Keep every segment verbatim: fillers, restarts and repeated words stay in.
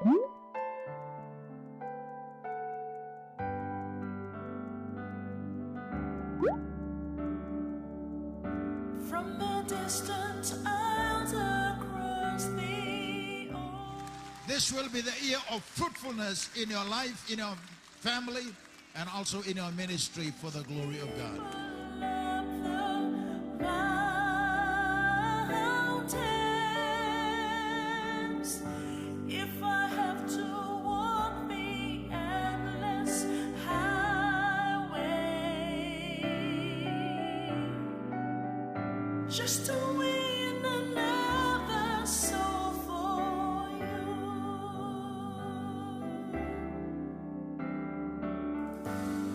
From the distant isles across the ocean. This will be the year of fruitfulness in your life, in your family, and also in your ministry for the glory of God. Up the mountains, if I have to walk the endless highway, just to win another soul for you.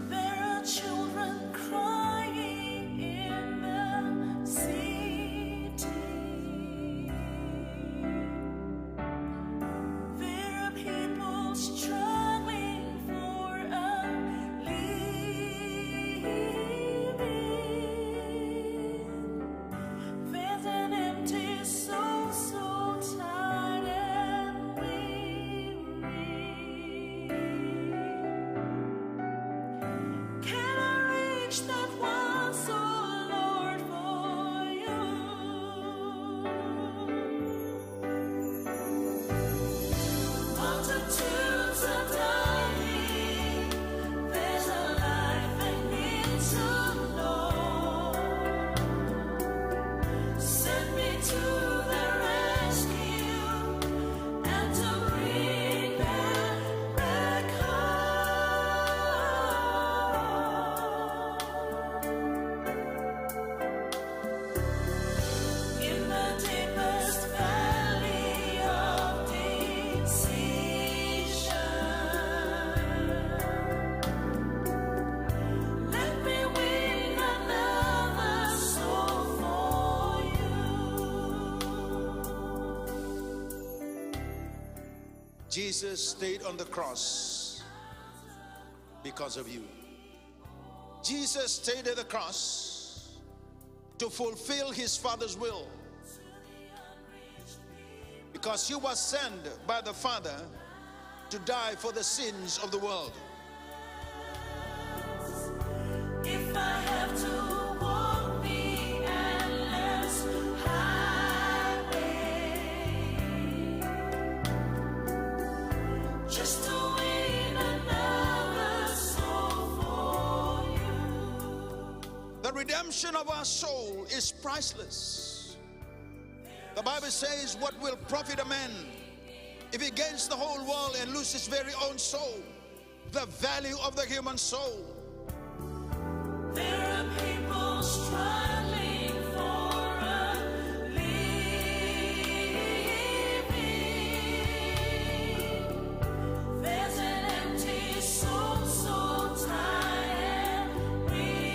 There are children crying in the city. There are people struggling for a living. There's an empty soul, so tired and weary. Can I reach that one soul, Lord, for you? Multitudes are dying. There's a life I need to know. Send me to the rescue and to bring them back home. In the deepest valley of decision, let me win another soul for you. Jesus stayed on the cross because of you. Jesus stayed at the cross to fulfill his Father's will, because he was sent by the Father to die for the sins of the world. If I have to walk the endless highway, just to win another soul for you. The redemption of our soul is priceless. The Bible says, "What will profit a man if he gains the whole world and lose his very own soul?" The value of the human soul. There are people struggling for a living. There's an empty soul, so tired and weary.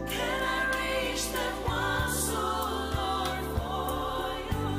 Can I reach that one soul, Lord, for you?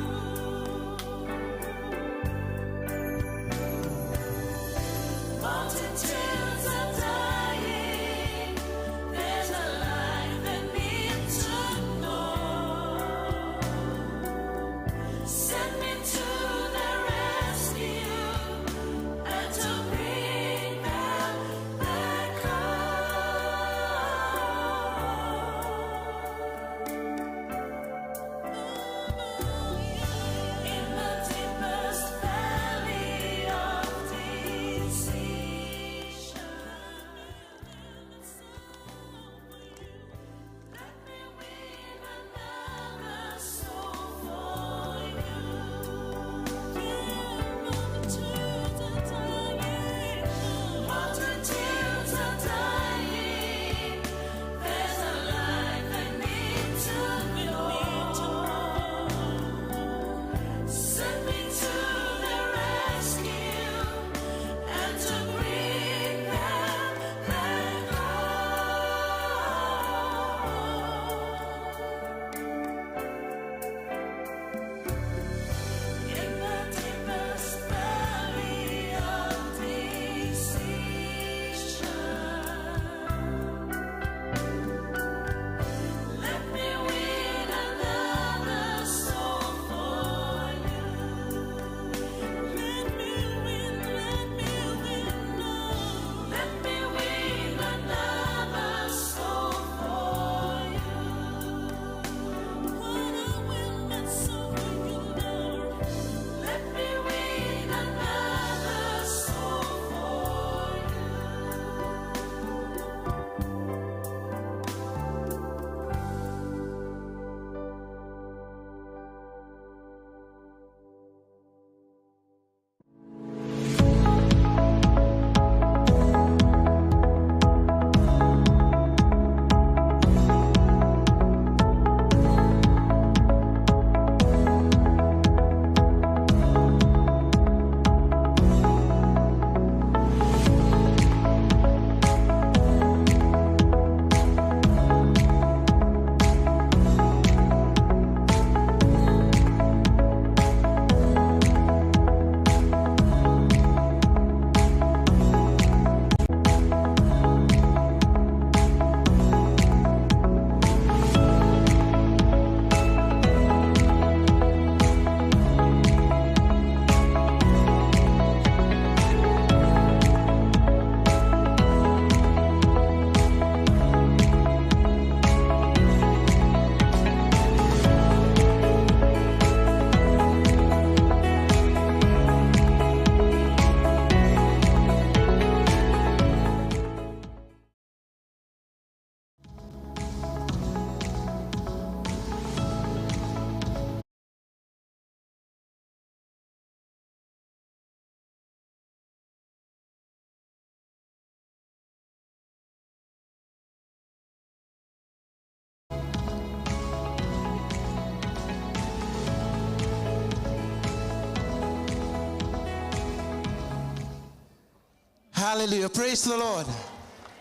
Hallelujah. Praise the Lord.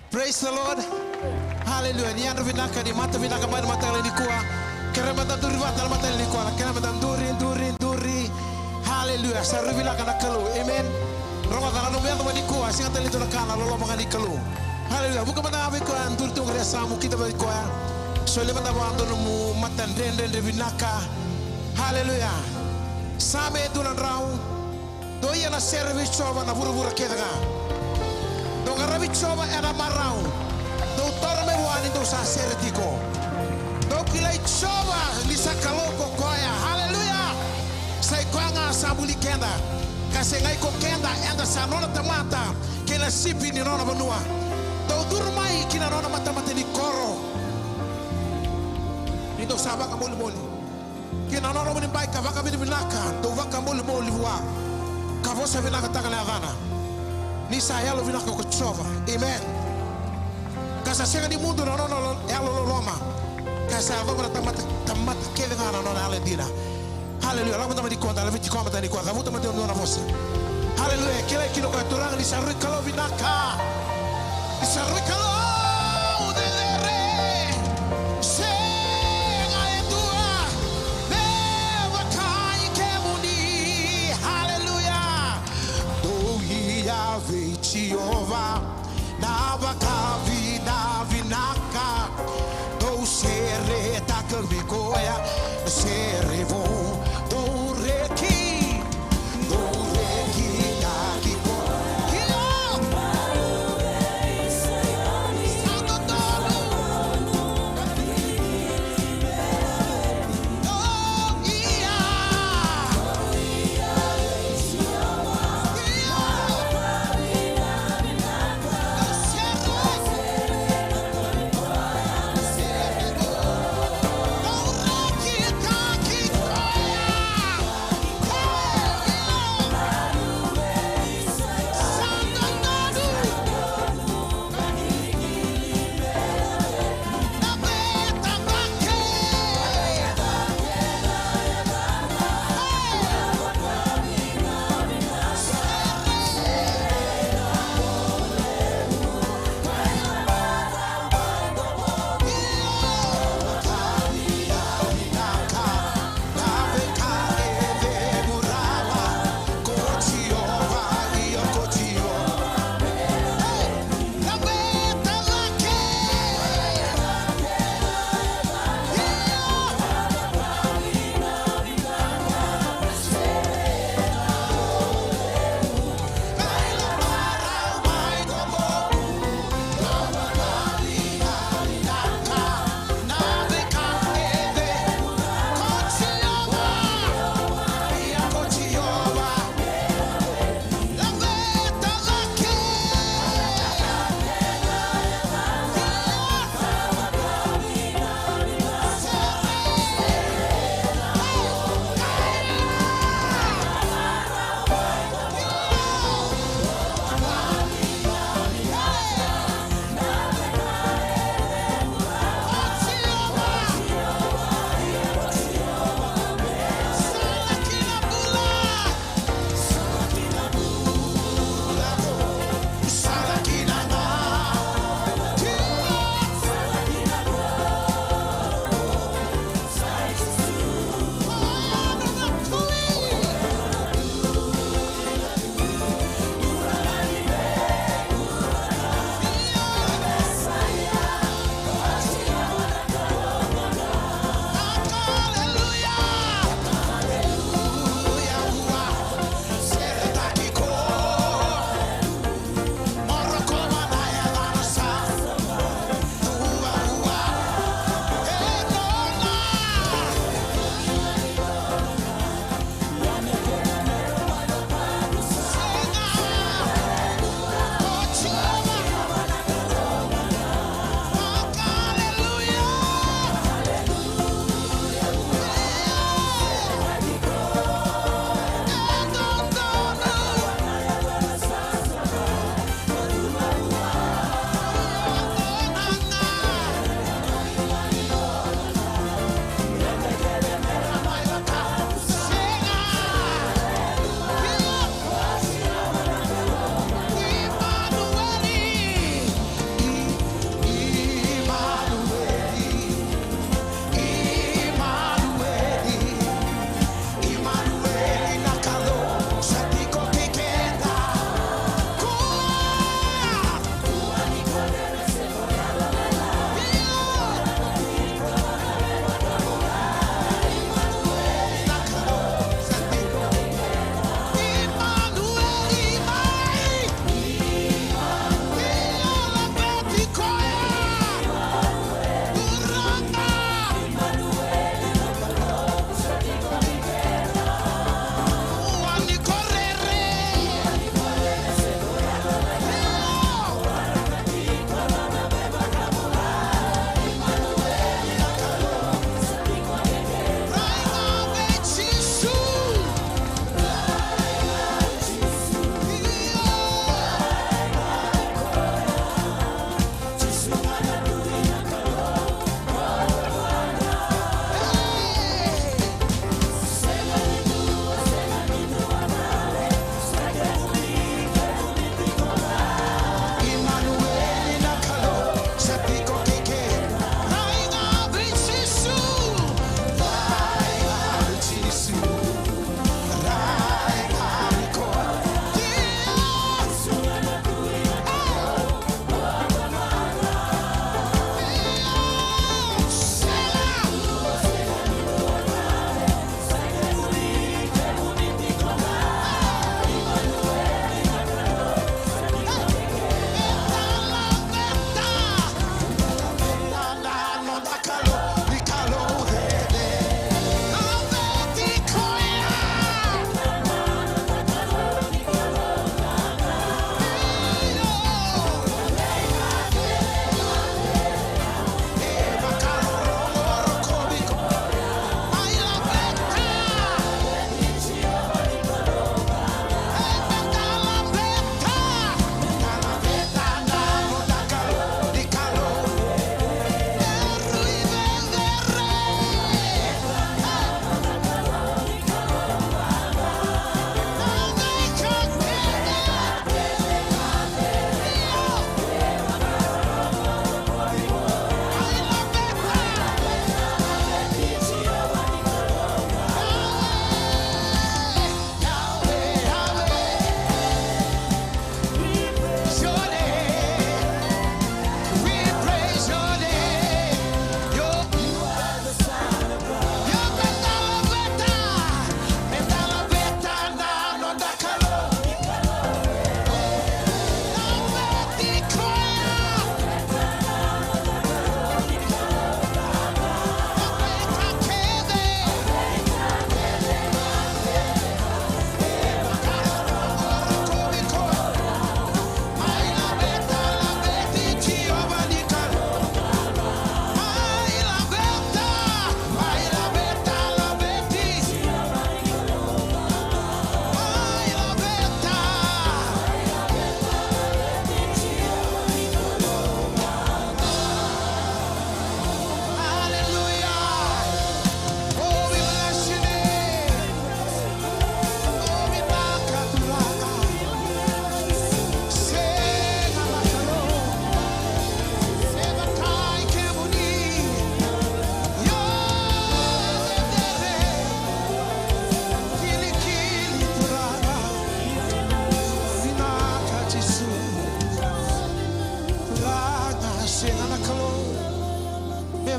Praise the Lord. Hallelujah. Ni yadra vinaka, ni mata vinaka mai na mataka nikua. Kerea meda duri vata na mataka nikua. Kerea meda duri, duri, duri. Hallelujah. Sa rui vinaka na Kalou. Amen. Rogoca na nomu yaco mai nikua, sega tale ni dua na ka, na loloma ga ni Kalou. Hallelujah. Vuka mada ga vei koya, duri tu ga, kerea sa mukita vei koya. Solia mada vua na nomu mata dredredre vinaka. Hallelujah. Same dua na drau. Dou ia na sere vei Jiova na vuravura kece ga. Dou qaravi Jiova ena marau. Dou toro mai vua ni dou sa sere tiko. Dou kilai Jiova ni sa Kalou ko koya. Haleluya. Sa i koya ga sa buli keda, ka sega i ko keda, eda sa nona tamata kei na sipi ni nona vanua. Dou curu mai ki na nona matamata ni koro. Ni dou sa vakamolimoli ki na nona loma ni bai ka vakavinavinaka, dou vakamolimoli vua, ka vosa vinakataka na yacana. Ni sa yalo vinaka ko Jiova. Amen. Ka sa sega ni mudu na nona lo-, yalo loloma. Ka sa yacova na tamata, tamata kece ga na nona yalo e dina. Haleluya. Lako mada mai nikua, da laveti koya mada nikua, cavuta mada e dua na vosa. Haleluya. Kilai kina o koya, Turaga, ni sa rui Kalou vinaka. Ni sa rui Kalou cecere. Sega e dua me vaka i kemuni. Haleluya. Dou ia vei Jiova na vakavinavinaka. Dou seretaka vei koya na sere vou. Dou reki, dou rekitaki koya. Kio.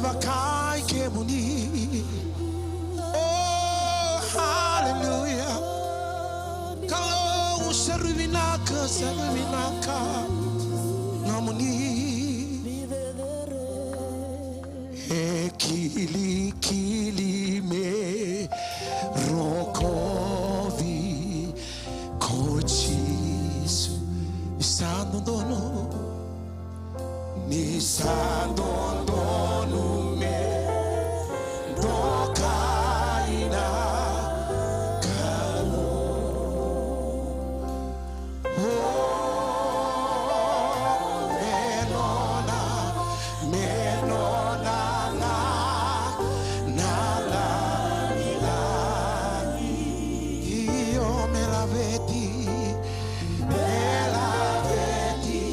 Vakai kemuni. Oh, hallelujah. Kalou, sa rui vinaka, sa rui vinaka nomuni. E kilikili me rokovi ko Jisu. Ni sa dodonu, ni sa dodonu me dokai na Kalou. Oh, me nona, me nona ga na lagilagi. Io, me laveti, me laveti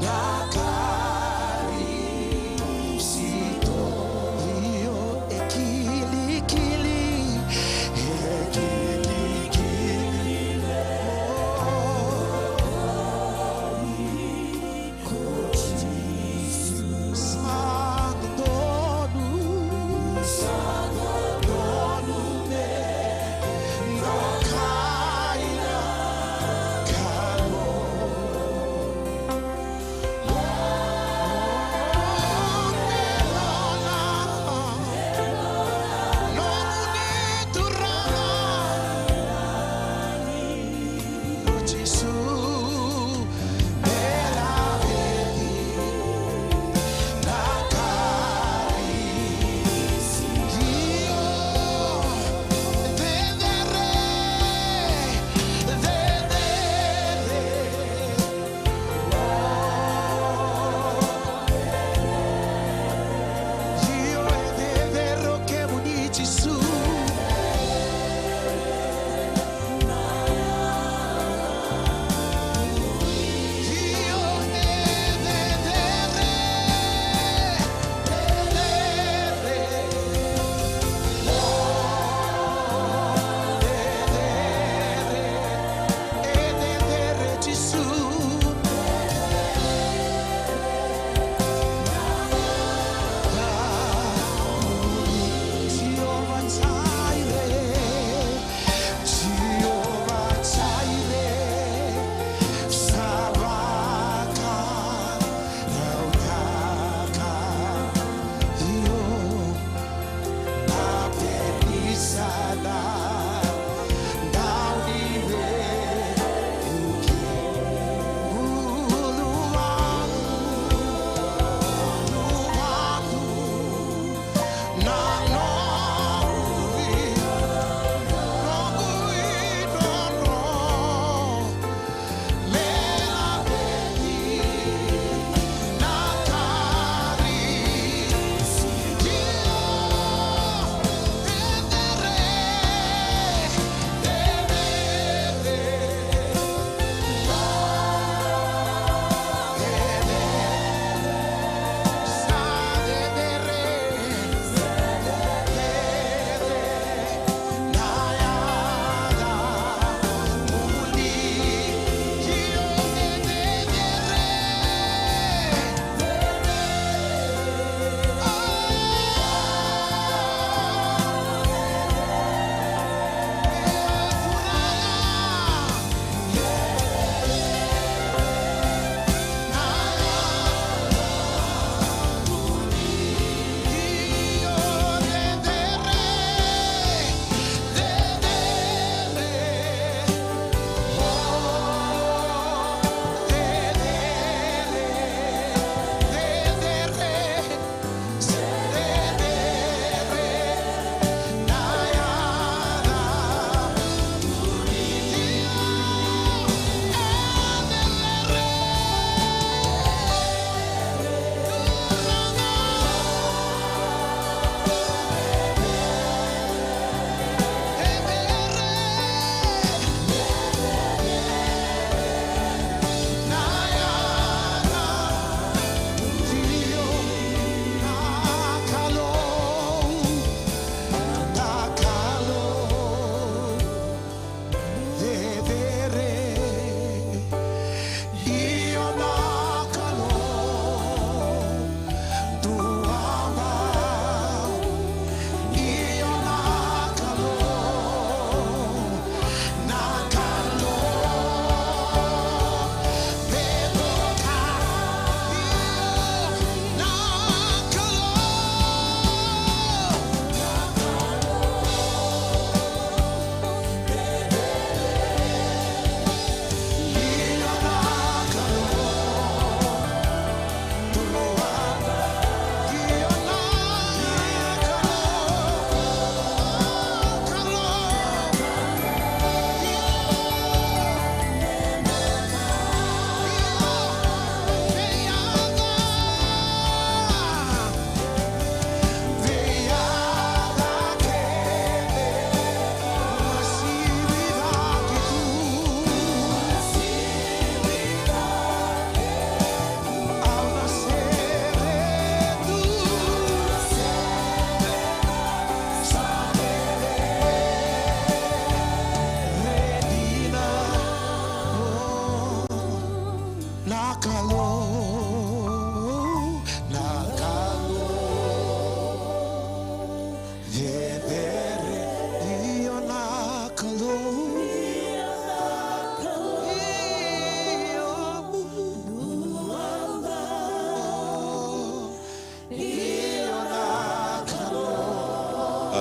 na Kalou.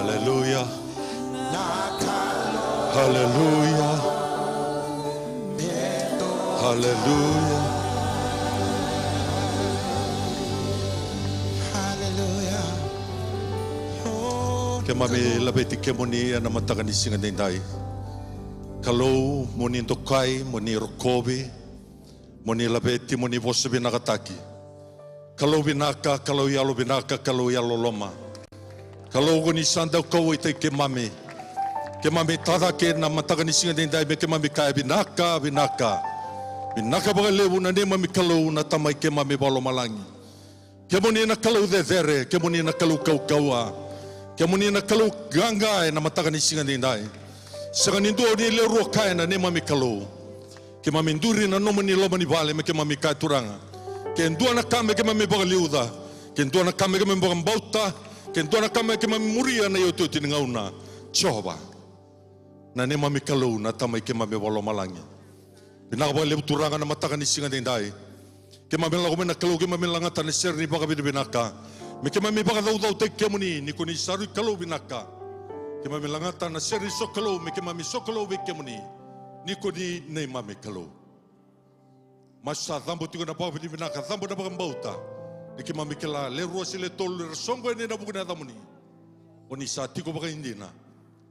Haleluya. Haleluya. Haleluya. Keimami laveti kemuni ena mataka ni siga edaidai. Kalou, mo ni dokai, mo ni rokovi, mo ni laveti, mo ni vosa vinakataki. Kalou vinaka, Kalou yalo vinaka, Kalou yalololoma. Kalou, ko ni sa dau kauwaitaki keimami. Keimami tacake na mataka ni siga edaidai me keimami kaya vinaka, vinaka. Vinaka vakalevu na neimami Kalou, na Tamai keimami vakalomalagi. Kemuni na Kalou cecere, kemuni na Kalou kaukauwa, kemuni na Kalou qaqa ena mataka ni siga edaidai. Sega ni dua o ni lewe rua kaya na neimami Kalou. Keimami duri na nomuni loma ni vale me keimami kaya, Turaga, ke dua na ka me keimami vakaliuca, ke dua na ka me keimami vakabauta, ke dua na ka me keimami muria na iotioti ni gauna, Jiova, na neimami Kalou, na Tamai keimami vakalomalagi. Vinaka vakalevu, Turaga, na mataka ni siga edaidai. Keimami lako mai na Kalou, keimami lagata na sere ni vakavinavinaka me keimami vakacaucautaki kemuni, ni ko ni sa rui Kalou vinaka. Keimami lagata na sere ni sokalou me keimami sokalou vei kemuni, ni ko ni neimami Kalou. Masu sa cabo tiko na vakavinavinaka, cabo na vakabauta, ni keimami kila le rua se le tolu era soqoni ena vuku ni yacamuni, o ni sa tiko vakaidina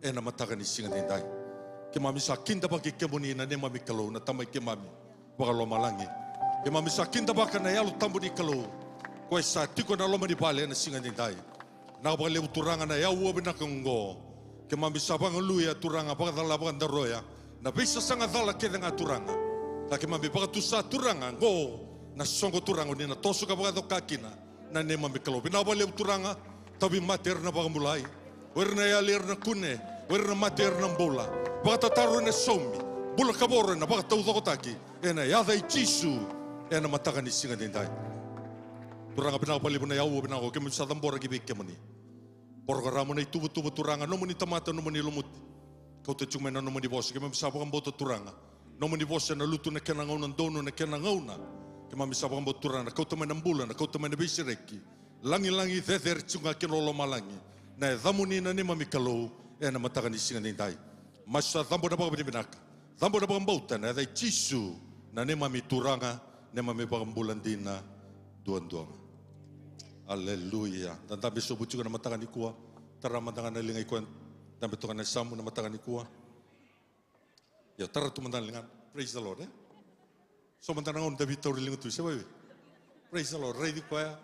ena mataka ni siga edaidai. Keimami sa kidavaki kemuni na neimami Kalou, na Tamai keimami vakalomalagi. Keimami sa kidavaka na Yalo Tabu ni Kalou, ko e sa tiko ena loma ni vale ena siga edaidai. Vinaka vakalevu, Turaga, na auwa vinaka oqo. Keimami sa vagaluya, Turaga, vakacala vakadaroya na veisasaga cala kece ga, Turaga. Ka keimami vakatusa, Turaga, oqo na soqo, Turaga, o ni na toso ka vakacoka kina, na neimami Kalou. Vinaka vakalevu, Turaga. Tauvimate era na vakabulai, o ira na yali era na kune, o ira na mate era na bula, vakatataro ena saumi, bula kavoro ena vakataucokotaki, ena yaca i Jisu, ena mataka ni siga edaidai. Turaga, vinaka vakalevu na auwa vinaka oqo keimami sa cabora ki vei kemuni. Porokaramu na ituvatuva, Turaga, nomuni tamata, nomuni lumuti. Kauta tiko mai na nomuni vosa, keimami sa vakabauta, Turaga, nomuni vosa ena lutu na kena gauna donu, na kena gauna. Keimami sa vakabauta, Turaga, na kauta mai na bula, na kauta mai na veisereki. Lagilagi cecere tiko ga ki na lomalagi, na yacamuni na neimami Kalou, ena mataka ni siga edaidai. Masu sa cabo na vakavinavinaka, cabo na vakabauta ena yaca i Jisu, na neimami Turaga, neimami Vakabula dina duadua ga. Aleluya. Da dabe sobu tiko na mataka nikua. Tara mada ga na liga i koya dabe toka na yasamu na mataka nikua. Io, tara tu mada na ligana. Praise the Lord, e? So mada na gauna da veitauri liga tu, se vaive. Praise the Lord. Raici koya.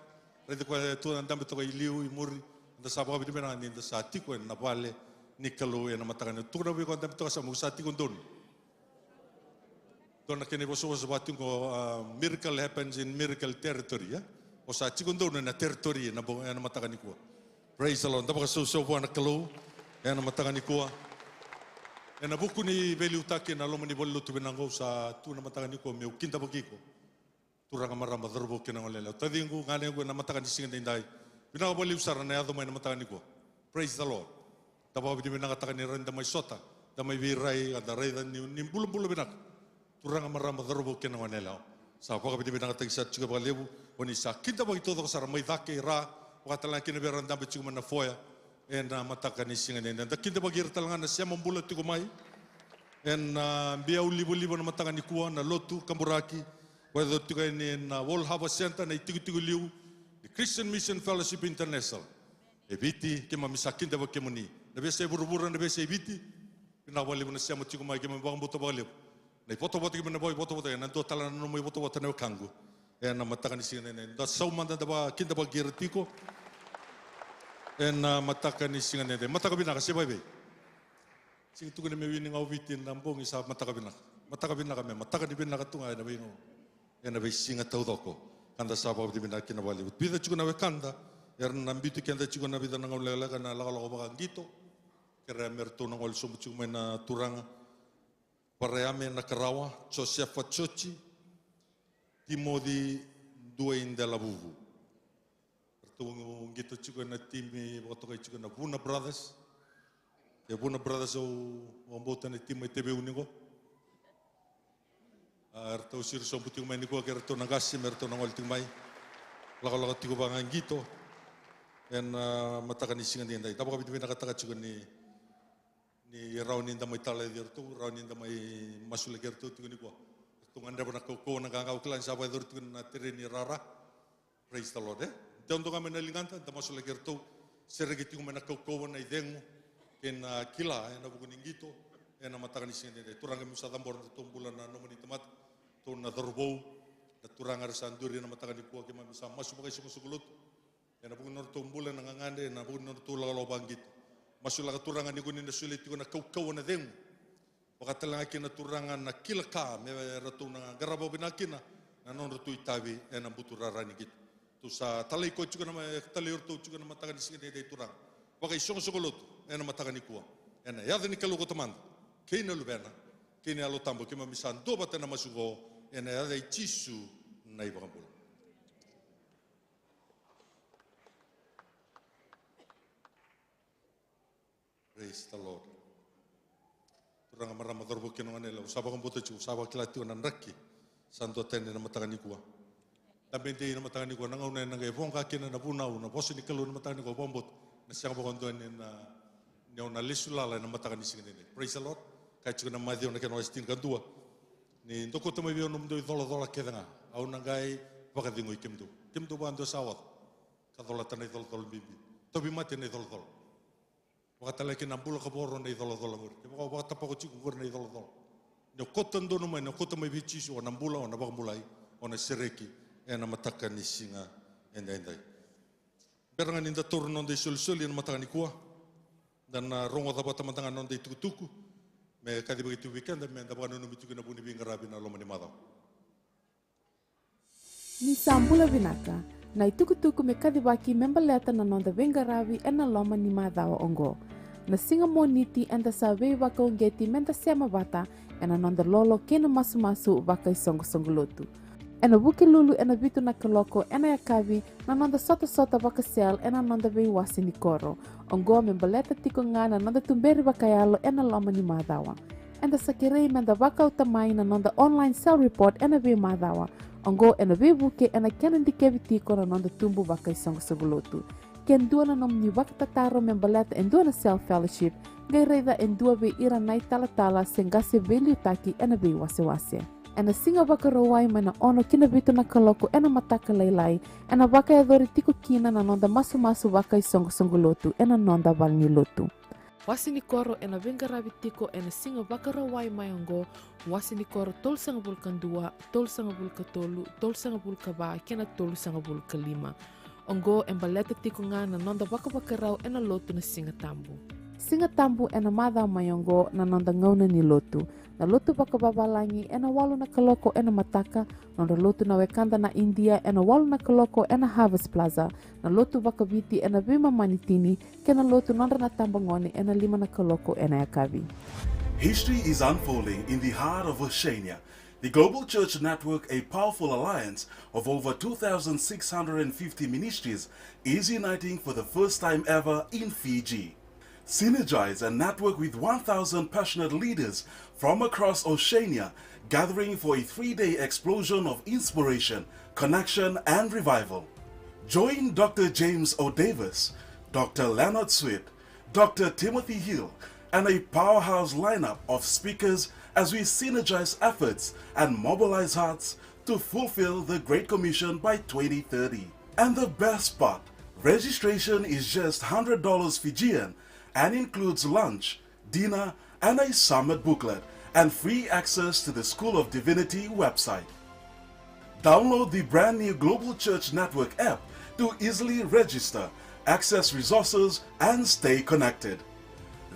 Raici koya tu na dabe toka i liu, i muri. Da sa vakavinavinaka ni da sa tiko ena vale ni Kalou ena mataka ni. Tukuna vei koya dabe toka, sa mo sa tiko donu. Dua na kena ivosavosa vaka tiko qo, a, miracle happens in miracle territory, e? O sa tiko donu ena territory ena bo-, ena mataka nikua. Praise the Lord. Da vakasausau vua na Kalou ena mataka nikua. Ena vuku ni veiliutaki ena loma ni valenilotu vinaka qo, au sa tu na mataka nikua meu kidavaki iko. Turaga, marama, cauravou kei na goneyalewa, taciqu, ganequ, ena mataka ni siga edaidai. Vinaka vakalevu sara na yaco mai na mataka nikua. Praise the Lord. Da vakavinavinakataka ni rawa ni da mai sota, da mai veirai, ka da raica ni, ni bulabula vinaka. Turaga, marama, cauravou kei na goneyalewa, sa vakavinavinakataki sara tiko vakalevu. O ni sa kidavaki taucoko sara mai cake, i ra, vaka tale ga kina vei ira na dabe tiko mai na foyer ena mataka ni siga edaidai. Da kidavaki ira tale ga na sema bula tiko mai ena, a, biau livaliva na mataka nikua, na lotu kaburaki. Vakayacori tiko yani ena World Harvest Centre, na itikotiko liu ni Christian Mission Fellowship International e Viti. Keimami sa kidavaki kemuni na veiyasai vuravura, na veiyasai Viti. Vinaka vakalevu na sema tiko mai, keimami vakabauta vakalevu na ivotavota, keimami na vakaivotavota, ena dua tale na nomu ivotavota na wekaqu ena mataka ni siga edaidai. Da sau mada, da vakakidavaki ira tiko ena mataka ni siga edaidai. Mataka vinaka, se vaive. Sega ni tukuni me wini ga o Viti na bogi, sa mataka vinaka. Mataka vinaka me mataka ni vinaka tu ga ena veigauna, ena veisiga taucoko. Ka da sa vakavinavinaka kina vakalevu. Vica tiko na wekada era na biuti keda tiko na vica na gauna lekaleka na lakolako vakaqito. Kerea me ratou na gole sobu tiko mai na turaga. Varayame Nakarawa, Josefa Joji, Timoci Duaidelavuvu. Ratou qito tiko ena timi vakatokai tiko na Vuna Brothers. E Vuna Brothers, au vakabauta na timi mai Teveu ni qo. A, ratou siro sobu tiko mai nikua, ke ratou na qase me ratou na gole tiko mai. Lakolako tiko vakaqito. ena mataka ni siga edaidai. Da vakavinavinakataka tiko ni, ni rawa ni da mai talaici iratou, rawa ni da mai masulaki iratou tiko nikua. Ratou gadreva na kaukauwa na qaqa, au kila ni sa vakayacori tiko na tereni rara. Praise the Lord, e? Dua ga mai na ligada, da masulaki iratou. Sereki tiko mai na kaukauwa, na icegu kei na kila ena vuku ni qito ena mataka ni siga edaidai. Turaga, keimami sa cabora na nodratou bula na nomuni tamata, ratou na cauravou, na turaga era sa duri ena mataka nikua, keimami sa masu vakaisoqosoqo lotu ena vuku ni nodratou bula na gagadre, ena vuku ni nodratou lakolako vakaqito. Masulaka, Turaga, ni ko ni na solia tiko na kaukauwa, na cegu, vakatalega kina, Turaga, na kila ka me ratou na qarava vinaka kina na nodratou itavi ena buturara ni qito. Ratou sa talai koya tiko na ma-, talai iratou tiko na mataka ni siga edaidai, Turaga. Vakaisoqosoqo lotu ena mataka nikua, ena yaca ni Kalou ko Tamada kei na Luvena kei na Yalo Tabu, keimami sa duavata ena masu oqo ena yaca i Jisu na iVakabula. Praise the Lord. Turaga, marama, cauravou kei na goneyalewa, au sa vakabauta tiko, au sa vakila tiko na draki sa duatani ena mataka nikua. Dabe dei ena mataka nikua, na gauna ena qai voqa kina na vunau, na vosa ni Kalou ena mataka nikua, au vakabauta na sega vakadua ni na, ni au na lesu lala ena mataka ni siga edaidai. Praise the Lord. Kaya tiko na Maciu na kena wase tinikadua, ni dou kauta mai vei au nomudou icolacola kece ga, au na qai vakacegui kemudou. Kemudou vakadua sa oca ka colata na icolacola bibi. Tauvimate na icolacola. Vakatalega kina na bula kavoro na icolacola qori. Kevaka o vakatapako tiko qori na icolacola, ni o kauta donu mai, ni o kauta mai vei Jisu, o na bula, o na vakabulai, o na sereki ena mataka ni siga edaidai. Bera ga ni da taura na noda isolisoli ena mataka nikua, da na rogoca vata mada ga na noda itukutuku me kacivaki tiko vei keda, me da vakananumi tiko ena vuku ni veiqaravi ena loma ni macawa. Ni sa bula vinaka. Na itukutuku me kacivaki me baleta na noda veiqaravi ena loma ni macawa oqo. Na siga Moniti eda sa veivakauqeti me da sema vata ena noda lolo kei na masumasu vakaisoqosoqo lotu. Ena Vukelulu ena vitu na kaloko ena yakavi na noda sotasota vaka-cell ena noda veiwase ni koro. Oqo me baleta tiko ga na noda tuberi vakayalo ena loma ni macawa. Eda sa kerei me da vakauta mai na noda online cell report ena veimacawa oqo ena veivuke ena kena dikevi tiko na noda tubu vakaisoqosoqo lotu. Ke dua na nomuni vakatataro me baleta e dua na cell fellowship, qai raica e dua vei ira na italatala se qase veiliutaki ena veiwasewase. Ena Siga Vakarauwai mai na ono ki na vitu na kaloko ena mataka lailai, ena vakayacori tiko kina na noda masumasu vakaisoqosoqo lotu ena noda valenilotu. Wase ni koro ena veiqaravi tiko ena Siga Vakarauwai mai oqo, wase ni koro tolusagavulu ka dua, tolusagavulu ka tolu, tolusagavulu ka va kei na tolusagavulu ka lima. Oqo e baleta tiko ga na noda vakavakarau ena lotu na Siga Tabu. Siga Tabu ena macawa mai oqo na noda gauna ni lotu. Na lotu vakavavalagi ena walu na kaloko ena mataka, nodra lotu na wekada na Idia ena walu na kaloko ena Harvest Plaza, na lotu vakaviti ena veimama ni tini, kei na lotu nodra na tabagone ena lima na kaloko ena yakavi. History is unfolding in the heart of Oceania. The Global Church Network, a powerful alliance of over two thousand six hundred and fifty ministries, is uniting for the first time ever in Fiji. Synergize and network with one thousand passionate leaders from across Oceania, gathering for a three-day explosion of inspiration, connection, and revival. Join Doctor James O. Davis, Doctor Leonard Sweet, Doctor Timothy Hill, and a powerhouse lineup of speakers as we synergize efforts and mobilize hearts to fulfill the Great Commission by twenty thirty. And the best part, registration is just hundred dollars Fijian and includes lunch, dinner, and a summit booklet, and free access to the School of Divinity website. Download the brand new Global Church Network app to easily register, access resources, and stay connected.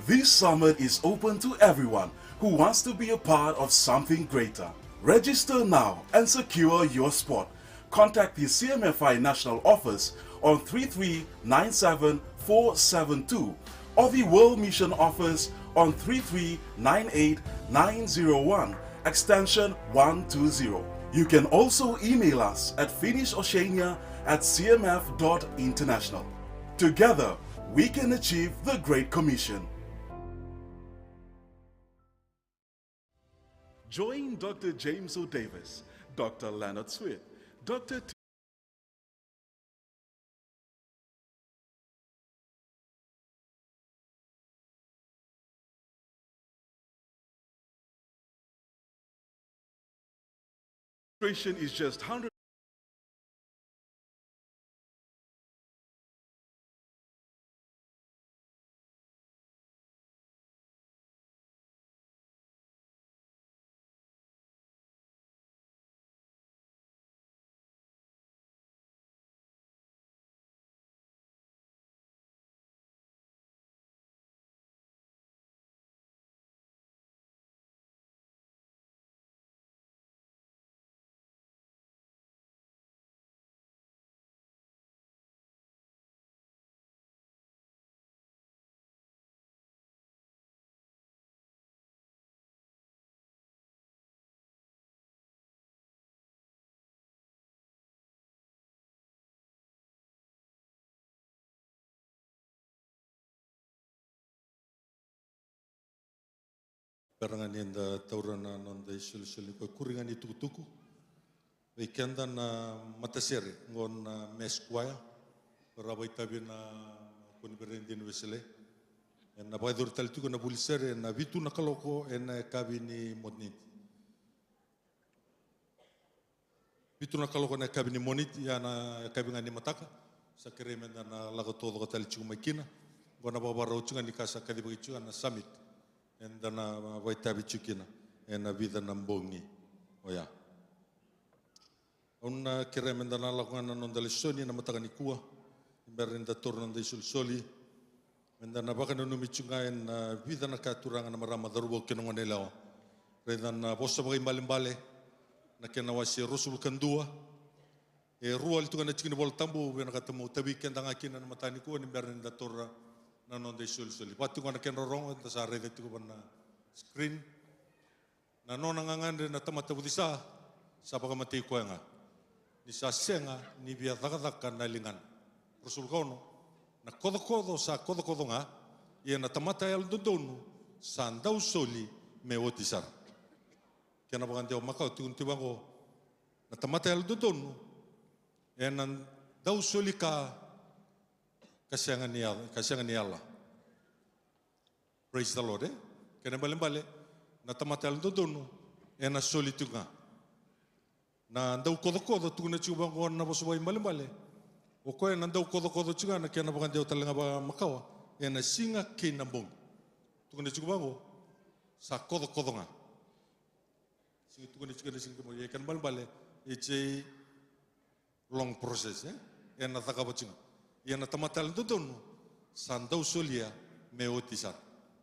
This summit is open to everyone who wants to be a part of something greater. Register now and secure your spot. Contact the C M F I National Office on three three nine seven four seven two or the World Mission Office on three three nine eight nine zero one, extension one two zero. You can also email us at finishoceania at C M F dot international. Together, we can achieve the Great Commission. Join Doctor James O. Davis, Doctor Leonard Sweet, Doctor Registration is just hundred. Bera ga ni da taura na noda isolisoli, ko e kuri ga ni tukutuku. Vei keda na matasere, qo na mass choir, ko ra vakaitavi na Koniferedi ni Wesele. Ena vakayacori tale tiko na vuli sere ena vitu na kaloko ena yakavi ni Moniti. Vitu na kaloko na yakavi ni Moniti, ia na yakavi ga ni mataka. Sa kerei meda na lako taucoko tale tiko mai kina. Qo na vakavakarau tiko ga ni ka sa kacivaki tiko ga na summit. Eda na vakaitavi tiko kina ena vica na bogi oya. Au na kerea meda na lako ga na noda lesoni na mataka nikua. Ni bera ni da taura na noda isolisoli, meda na vakananumi tiko ga ena vica na ka, turaga, na marama, cauravou kei na goneyalewa. Raica na Vosa Vakaibalebale, na kena wase ruasagavulu ka dua. E rua li tu ga na tiki ni Vola Tabu, vinakata meu tavi keda ga kina na mataka nikua ni bera ni da taura na noda isolisoli. Va tiko ga na kena rorogo, eda sa raica tiko va na screen. Na nona gagadre na tamata vucesa, sa vakamatei koya ga, ni sa sega ni via cakacaka na ligana. Ruasagavulu ka ono. Na kocokoco sa kocokoco ga, ia na tamata yalododonu sa dau soli me oti sara. Kena vakadewa makawa tukuni tu vaqo, na tamata yalododonu ena dau soli ka, ka sega ni yala, ka sega ni yala. Praise the Lord, e? Kena ibalebale, na tamata yalododonu ena soli tiko ga. Na dau kocokoco, tukuna tiko vaqo na Vosa Vakaibalebale, o koya na dau kocokoco tiko ga, na kena vakadewa tale ga vakamakawa, ena siga kei na bogi. Tukuna tiko vaqo, sa kocokoco ga. Siga, tukuna tiko na siga kei na bogi, ia kena ibalebale, it's a long process, e? Ena cakava tiko ga. Ia na tamata yalododonu sa dau solia me oti sara.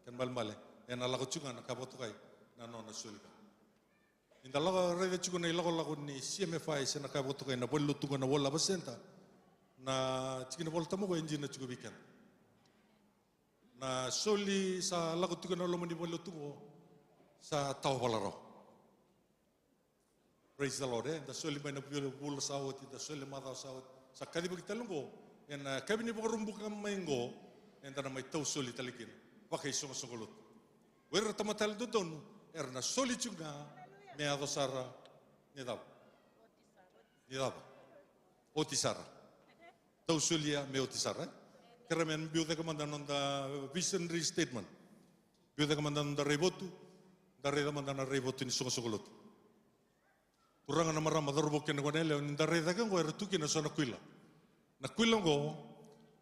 Kena ibalebale, ena lako tiko ga, na ka vakatokai, na nona soli ka. Ni da lako raica tiko na ilakolako ni C M F I se na ka vakatokai, na valenilotu qo na World Harvest Centre, na tiki ni Vola Tabu qo e dina tiko vei keda. Na soli sa lako tiko ena loma ni valenilotu qo sa tawa vala rawa. Praise the Lord, e? Da soli mai na vula, vula sa oti, da soli macawa sa oti. Sa kacivaki tale qo ena yakavi ni Vakaraubuka mai qo, eda na mai tau soli tale kina vakaisoqosoqo lotu. O ira na tamata yalododonu era na soli tiko ga me yaco sara ni cava? Ni cava? Oti sara. Tau solia me oti sara, e? Kerea me biu cake mada na noda visionary statement. Biu cake mada na noda raivotu. Da raica mada na raivotu ni soqosoqo lotu. Turaga, na marama, cauravou kei na goneyalewa, ni da raica cake qo era tu kina eso na kuila. Na kuila qo,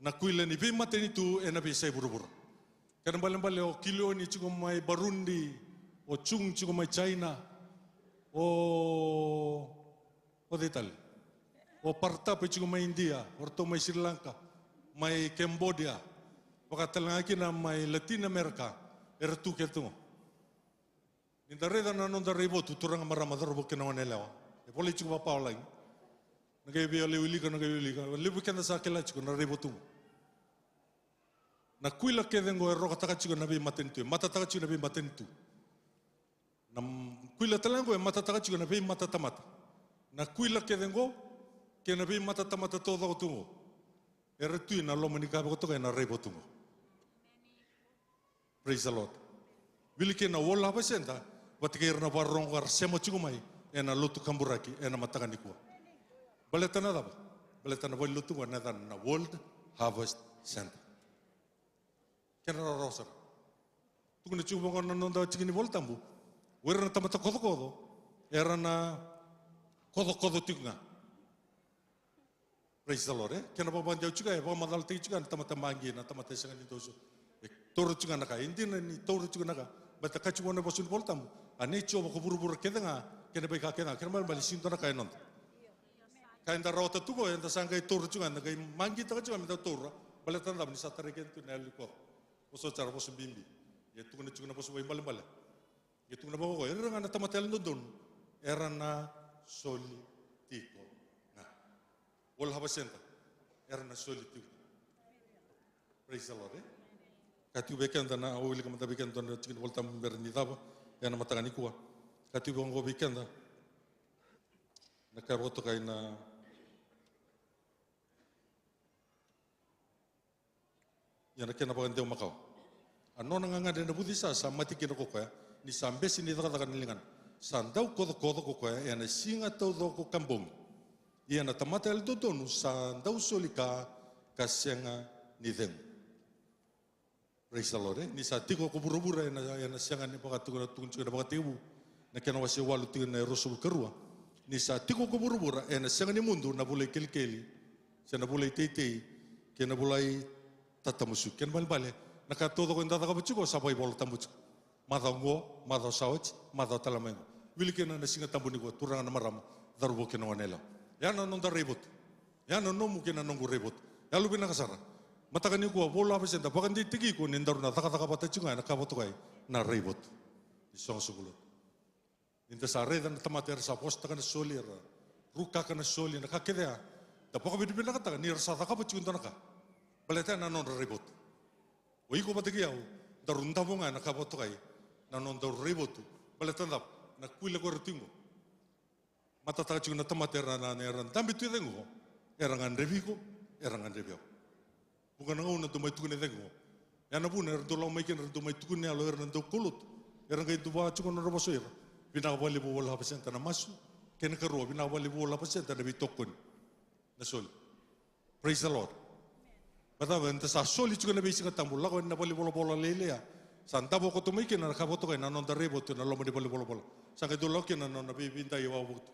na kuila ni veimatanitu ena veiyasai vuravura. Kena ibalebale, o Kilioni tiko mai Burundi, o Chung tiko mai China, o, o cei tale? O Partap e tiko mai India, o ratou mai Sri Lanka, mai Cambodia, vaka tale ga kina mai Latin America, era tu kece tu qo. Ni da raica na noda raivotu, turaga, marama, cauravou kei na goneyalewa, e volai tiko vakapapalagi. Na qai via lai wilika, na qai wilika. Levu keda sa kila tiko na raivotu qo. Na kuila kece qo e rokataka tiko na veimatanitu, e matataka tiko na veimatanitu. Na m-, kuila tale ga qo e matataka tiko na veimatatamata. Na kuila kece qo kei na veimatatamata taucoko tu qo, era tu ena loma ni ka vakatokai na raivotu qo. Praise the Lord. Wili kei na World Harvest Centre vata kei ira na vakarorogo era sema tiko mai ena lotu kaburaki ena mataka nikua. Baleta na cava? Baleta na valenilotu qo na yacana na World Harvest Centre. Kena rawarawa sara. Tukuna tiko vaqo na noda tiki ni Vola Tabu, o ira na tamata kocokoco era na kocokoco tiko ga. Praise the Lord, e? Kena vakavakadewa tiko ga, e vakamacalataki tiko ga na tamata maqi, na tamata e sega ni dau soli. E taura tiko ga na ka, e dina ni taura tiko ga na ka. Baleta ka tiko na vosa ni Vola Tabu, a nei Jiova ko vuravura kece ga kei na veika kece ga, kena ibalebale sega ni dua na ka e noda. Ka eda rawata tu qo, eda sa qai taura tiko ga, eda qai maqitaka tiko ga meda taura. Baleta na cava? Ni sa tarai keda tu na yalo ni koco. Vosota sara, vosa bibi. Ia tukuna tiko na vosa vakaibalebale. Ia tukuna vaka oqo, ira ga na tamata yalododonu era na soli tiko ga. World Harvest Centre, era na soli tiko ga. Praise the Lord, e? Ka tiko vei keda na, au wilika mada vei keda na tikina Vola Tabu bera ni cava ena mataka nikua. Ka tiko vei oqo vei keda na ka e vakatokai na Ia na kena vakadewa makawa. A nona gagadre na vucesa sa mate kina ko koya, ni sa bese ni cakacaka na ligana. Sa dau kocokoco ko koya ena siga taucoko ka bogi. Ia na tamata yalododonu sa dau soli ka, ka sega ni cegu. Praise the Lord, e? Ni sa tiko ko vuravura ena, ena sega ni vakatuku na tuku tiko na vakatekivu. Na kena wase walu tiko na e ruasagavulu ka rua. Ni sa tiko ko vuravura ena sega ni mudu na vula i kelikeli, se na vula i teitei, kei na vula i tatamusuki. Kena ibalebale, na ka taucoko eda cakava tiko sa vakaivolatabu tiko. Macawa oqo, macawa sa oti, macawa tale mai oqo. Wili kina na Siga Tabu nikua, turaga na marama, cauravou kei na goneyalewa. Ya na noda raivotu. Ya na nomu kei na noqu raivotu. Yalovinaka sara. Mataka nikua, World Harvest Centre, vakadeitaki iko ni daru na cakacaka vata tiko ga ena ka vakatokai na raivotu. Ni soqosoqo lotu. Ni da sa raica na tamata era sa vosataka na soli, era rukaka na soli, na ka kece ya. Da vakavinavinakataka ni ra sa cakava tiko e dua na ka. Baleta ya na nodra raivotu. O iko vata kei au, daru davo ga ena ka vakatokai na nodaru raivotu. Baleta na cava? Na kuila ko era tiko qo. Matataka tiko na tamata era na, era dabe tu e cake qo. Era gadrevi iko, era gadrevi au. Vuqa na gauna dau mai tukuni e cake qo. Ya na vuna era dau lako mai kina, era dau mai tukuni yalo, era na dau kaulotu. Era qai duva tiko na nodra vosa o ira. Vinaka vakalevu World Harvest Centre na masu. Kena ikarua, vinaka vakalevu World Harvest Centre na veitokoni. Na soli. Praise the Lord. Baleta eda sa soli tiko ena veisiga tabu, lako ena valenivolavola lailai ya. Sa davo koto mai kina na ka vakatokai na noda raivotu ena loma ni valenivolavola. Sa qai dau lako kina na nona veiveidai wavoki tu.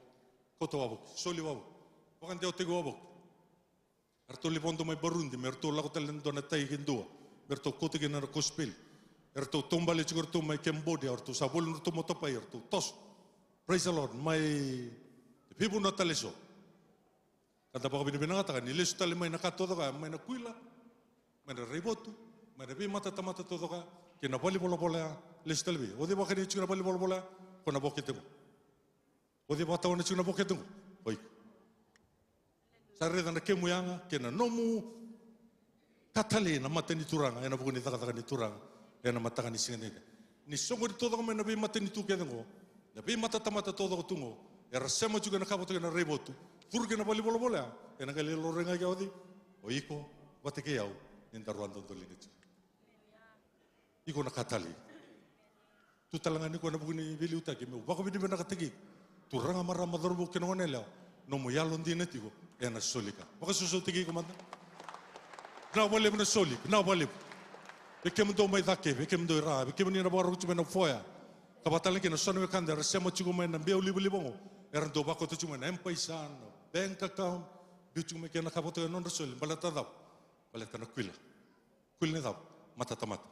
Koto wavoki, soli wavoki. Vakadewataki wavoki. Eratou lai vodo mai Burundi, me ratou lako tale ena dua na tai ke dua. Me ratou kauta kina na kosipeli. Eratou taubale tiko eratou mai Cambodia, eratou sa voli nodratou motopai, eratou toso. Praise the Lord, mai veivanua tale eso. Ka da vakavinavinakataka ni lesu tale mai na ka taucoko ya, mai na kuila, mai na raivotu, mai na veimatatamata taucoko ya, kei na valenivolavola ya, lesu tale mai. O cei vakani tiko na valenivolavola ya, ko na vokete qo. O cei vakatawana tiko na vokete qo, o iko. Sa raica na kemu yaga, kei na nomu ka talei na mata ni Turaga, ena vuku ni cakacaka ni Turaga, ena mataka ni siga nikua. Ni soqoni taucoko mai na veimatanitu kece qo, na veimatatamata taucoko tu qo, era sema tiko ena ka vata kei na raivotu, curu kei na valenivolavola ya, ena qai lai laurai ga kei au o cei, o iko, vata kei au, ni daru a dodoliga tiko. Iko na ka talei. Tu tale ga nikua ena vuku ni veiliutaki, meu vakavinavinakataki iko. Turaga, marama, cauravou kei na goneyalewa, nomu yalodina tiko ena soli ka. Vakasosomitaki iko mada. Vinaka vakalevu na soli, vinaka vakalevu. Vei kemudou mai Cake, vei kemudou i Ra, vei kemuni na vakarau tiko mai na foyer. Ka vaka tale kina na so na wekada era sema tiko mai na biau livaliva qo. Era dau vakauta tiko mai na M-PAiSA, na bank account, biu tiko mai kei na ka vakatokai na nodra soli, baleta cava? Baleta na kuila. Kuila ni cava? Matatamata.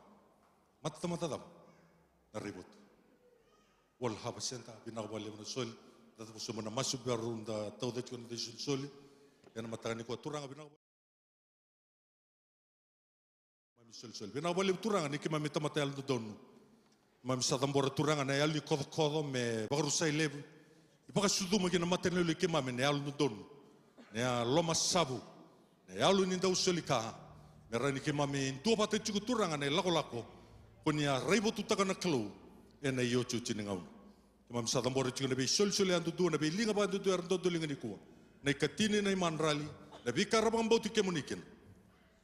Matatamata cava? Na raivotu. World Harvest Centre, vinaka vakalevu na soli. Da cavuta sobu na masu, bera ni da tauca tiko na noda isolisoli. Ena mataka nikua, Turaga, vinaka. Keimami solisoli. Vinaka vakalevu Turaga ni keimami tamata yalododonu. Keimami sa cabora Turaga na yalo ni kocokoco me vakarusai levu. Ni vakasucuma ki na mata ni yalo i keimami na yalododonu. Na yalo lomasavu. Na yalo ni dau soli ka. Me rawa ni keimami duavata tiko Turaga na ilakolako. Ko ni a raivotutaka na Kalou. Ena iotioti ni gauna. Keimami sa cabora tiko na veisolisoli yadudua, na veiliga vakayadudua era dodoliga nikua. Na ikatini, na imadrali, na veika era vakabauti kemuni kina.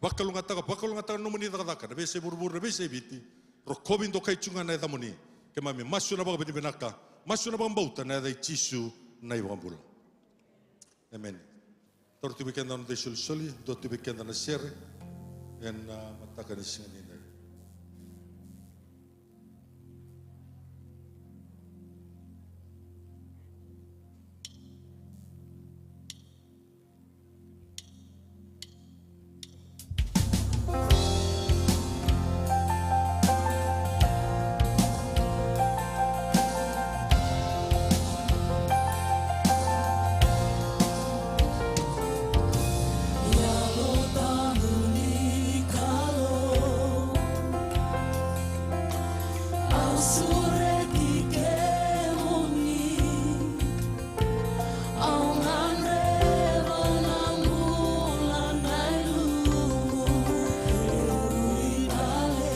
Vakalougatataka, vakalougatataka na nomuni cakacaka, na veiyasai vuravura, na veiyasai Viti. Rokovi dokai tiko ga na yacamuni. Keimami masu ena vakavinavinaka, masu ena vakabauta, ena yaca i Jisu na iVakabula. Emeni. Taura tu vei keda na noda isolisoli, dua tu vei keda na sere, ena mataka ni siga nikua. sureti kemuni. Au gadreva na bula na ilumu, e ui tale.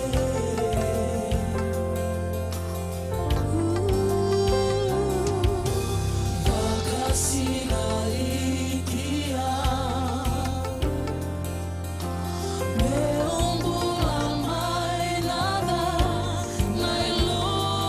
Vakasinaiti au. Meu bula mai na ca, na ilumu.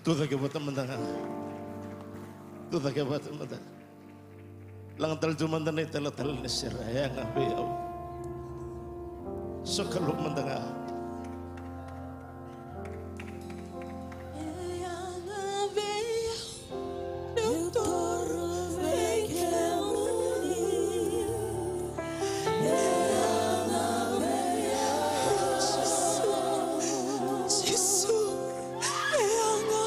Tucake vata mada ga. Tucake vata mada ga. Laga tale tu mada na italatala ni sere, e yaga vei au. Sokalou mada ga. E yaga vei au, meu toro vei kemuni. E yaga vei au. Jisu, e yaga.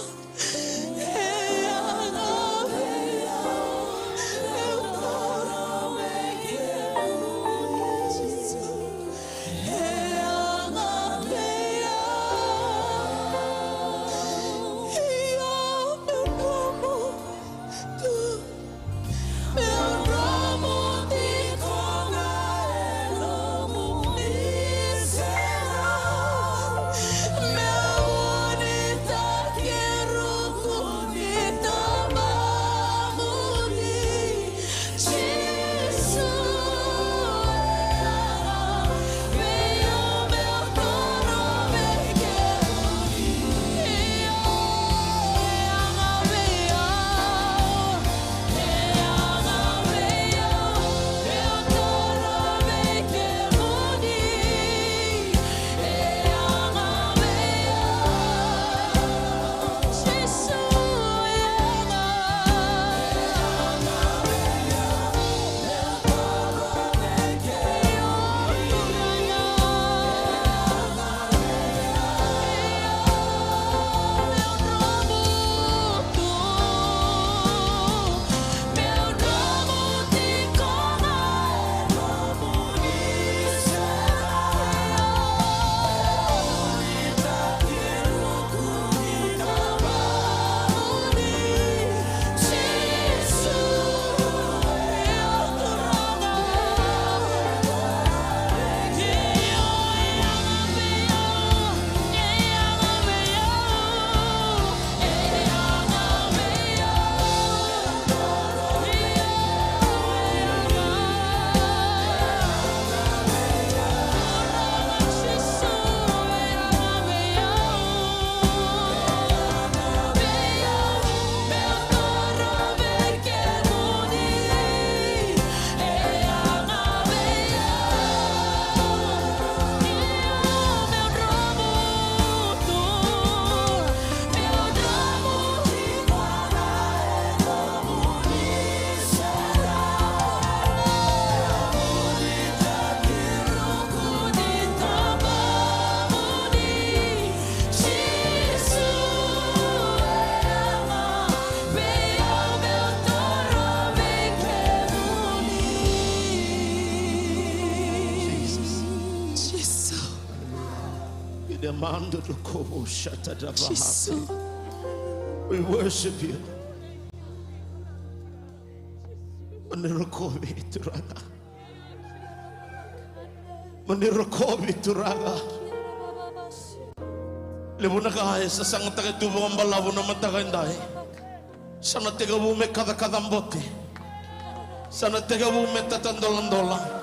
Jisu. Ida mando do kobo shata da baha. Jisu. We worship you. Mani rokovi Turaga. Mani rokovi Turaga. Levu na ka e sasagataki tu vakabalavu na mataka edai. Sa na tekivu me kacakaca bote. Sa na tekivu me tata doladola.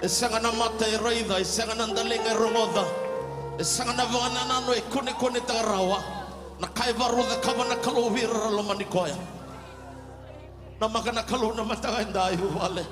E sega na mata e raica, e sega na daliga e rogoca, e sega na vakanananu e kunekunetaka rawa. Na ka e vakarau cakava na Kalou vei ira era lomani koya. Namaka na Kalou na mataka edai, vuvale.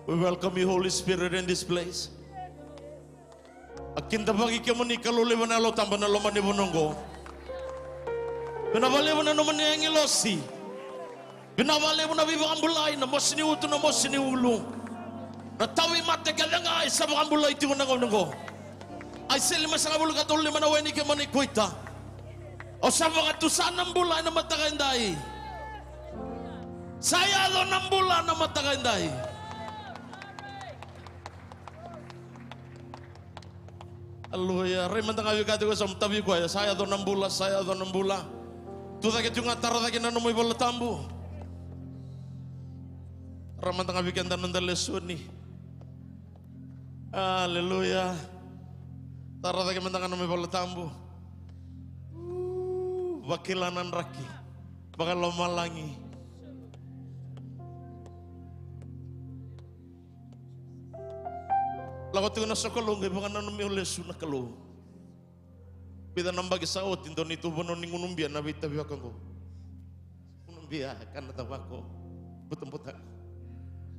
We welcome you, Holy Spirit, in this place. A kidavaki kemuni Kalou levu na Yalo Tabu na loma ni vanua oqo. Vinaka vakalevu na nomuni agilosi. Vinaka vakalevu na veivakabulai, na mosi ni utu, na mosi ni ulu. Na tauvimate kece ga e sa vakabulai tiko na gauna oqo. Aisea limasagavulu ka tolu lima, na we ni kemuni kuita. O sa vakatusa na bula ena mataka edai. Sa yaco na bula na mataka edai. Aleluya. Rai mada ga vei koya tiko e yasamu, tavi koya. Sa yaco na bula, sa yaco na bula. Tu cake tiko ga, tara cake na nomu iVola Tabu. Rai mada ga vei keda na noda lesoni. Aleluya. Tara cake mada ga na nomu iVola Tabu. Vakila na draki vakalomalagi. Lako tiko na sokalou, qai vakananumi au lesu na Kalou. Vica na yabaki sa oti, dua neitou vanua ni gunu bia na veitavi vaka oqo. Gunu bia, kana tavako, butabutako.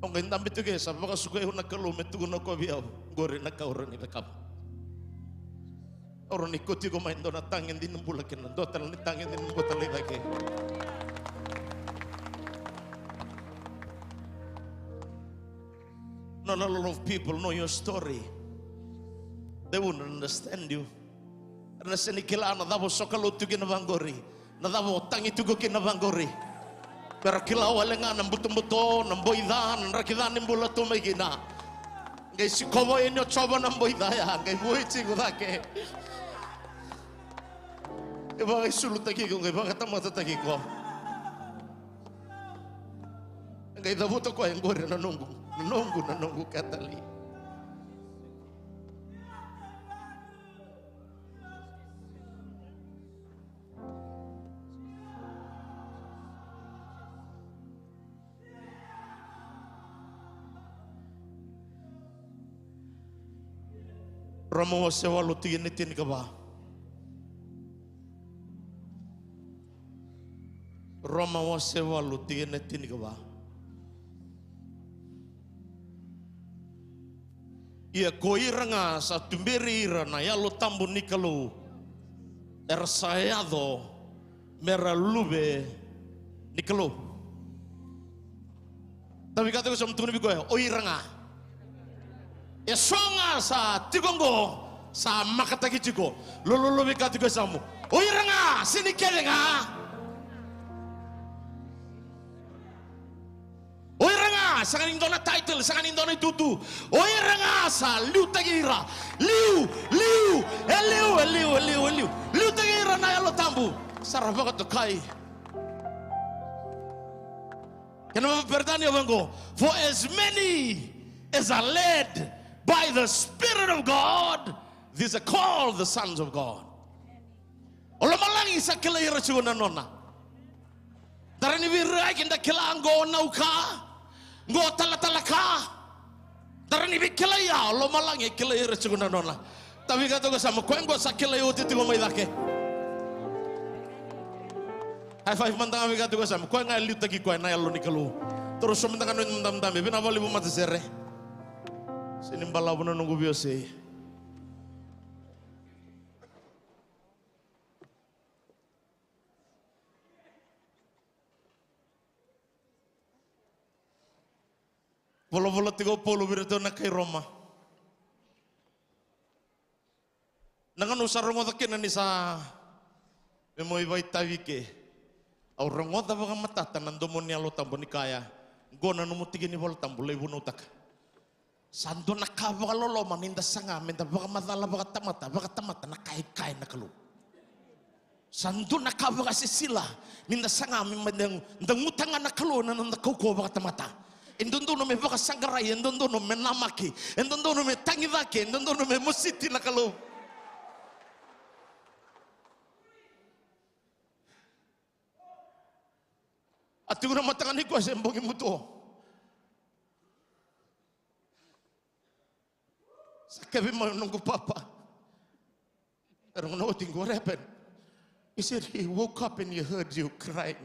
Au qai dabe tiko ke sa vakasukai au na Kalou me tukuna o koya vei au, qori na ka au rawa ni cakava. Au rawa ni kauti iko mai dua na tagede ni bula kei na dua tale ni tagede ni bula tale i cake. Not a lot of people know your story. They wouldn't understand you. Era na sega ni kila na cava o sokalou tu kina vaqori, na cava o tagi tu kina vaqori. Mera kila wale ga na butobuto, na boi ca, na draki ca ni bula tu mai kina. Qai sikova yani o Jiova na boi ca ya, qai vueti iko cake. Qai vakaisulutaki iko, qai vakatamatataki iko. Qai cavuta o koya, qori na noqu, na noqu, na noqu ka tale. Roma wase walu tikina e tinikava. Roma wase walu tikina e tinikava. Ia ko ira ga sa tuberi ira na Yalo Tabu ni Kalou, era sa yaco mera luve ni Kalou. Tavi ka tiko e yasamu, tukuna vei koya, o ira ga. Eso ga sa tiko oqo, sa makataki tiko. Lololo vei ka tiko e yasamu. O ira ga, sega ni kece ga. O ira ga, sega ni dua na title, sega ni dua na itutu. O ira ga sa liutaki ira. Liu, liu, e liu, e liu, e liu, e liu. Liutaki ira na Yalo Tabu. Sa ra vakatokai. Kena vakaperitania vaqo, for as many as are led by the Spirit of God, these are called the sons of God. O lomalagi sa kilai ira tiko na nona. Da rawa ni veirai ke da kila qo nau ka, qo talatala ka. Da rawa ni veikilai ya, o lomalagi e kilai ira tiko na nona. Tavi ka tiko e yasamu, koya qo sa kilai oti tiko mai cake. High five mada ga vei ka tiko e yasamu, koya ga e liutaki koya na Yalo ni Kalou. Toro so mada ga na nomu dabedabe, vinaka vakalevu matasere. Sega ni balavu na noqu veiwasei. Volavola tiko o Paula vei iratou na kai Roma. Na gauna au sa rogoca kina ni sa me mai vakaitavi ke, au rogoca vakamatata na domo ni Yalo Tabu ni kaya, qo na nomu tiki ni Vola Tabu, lai vunautaka. Sa dua na ka vakaloloma ni da saga me da vakamacala vakatamata, vakatamata na ka e kaya na Kalou. Sa dua na ka vakasisila ni da saga me, me da, da guta ga na Kalou ena noda kaukauwa vakatamata. E dodonu me vakasaqarai, e dodonu me namaki, e dodonu me tagicaki, e dodonu me mositi na Kalou. A tiko na mataka nikua se bogi buto. Sa kaya vei mai o noqu papa. Era gona oti qo, what happened? He said he woke up and he heard you crying.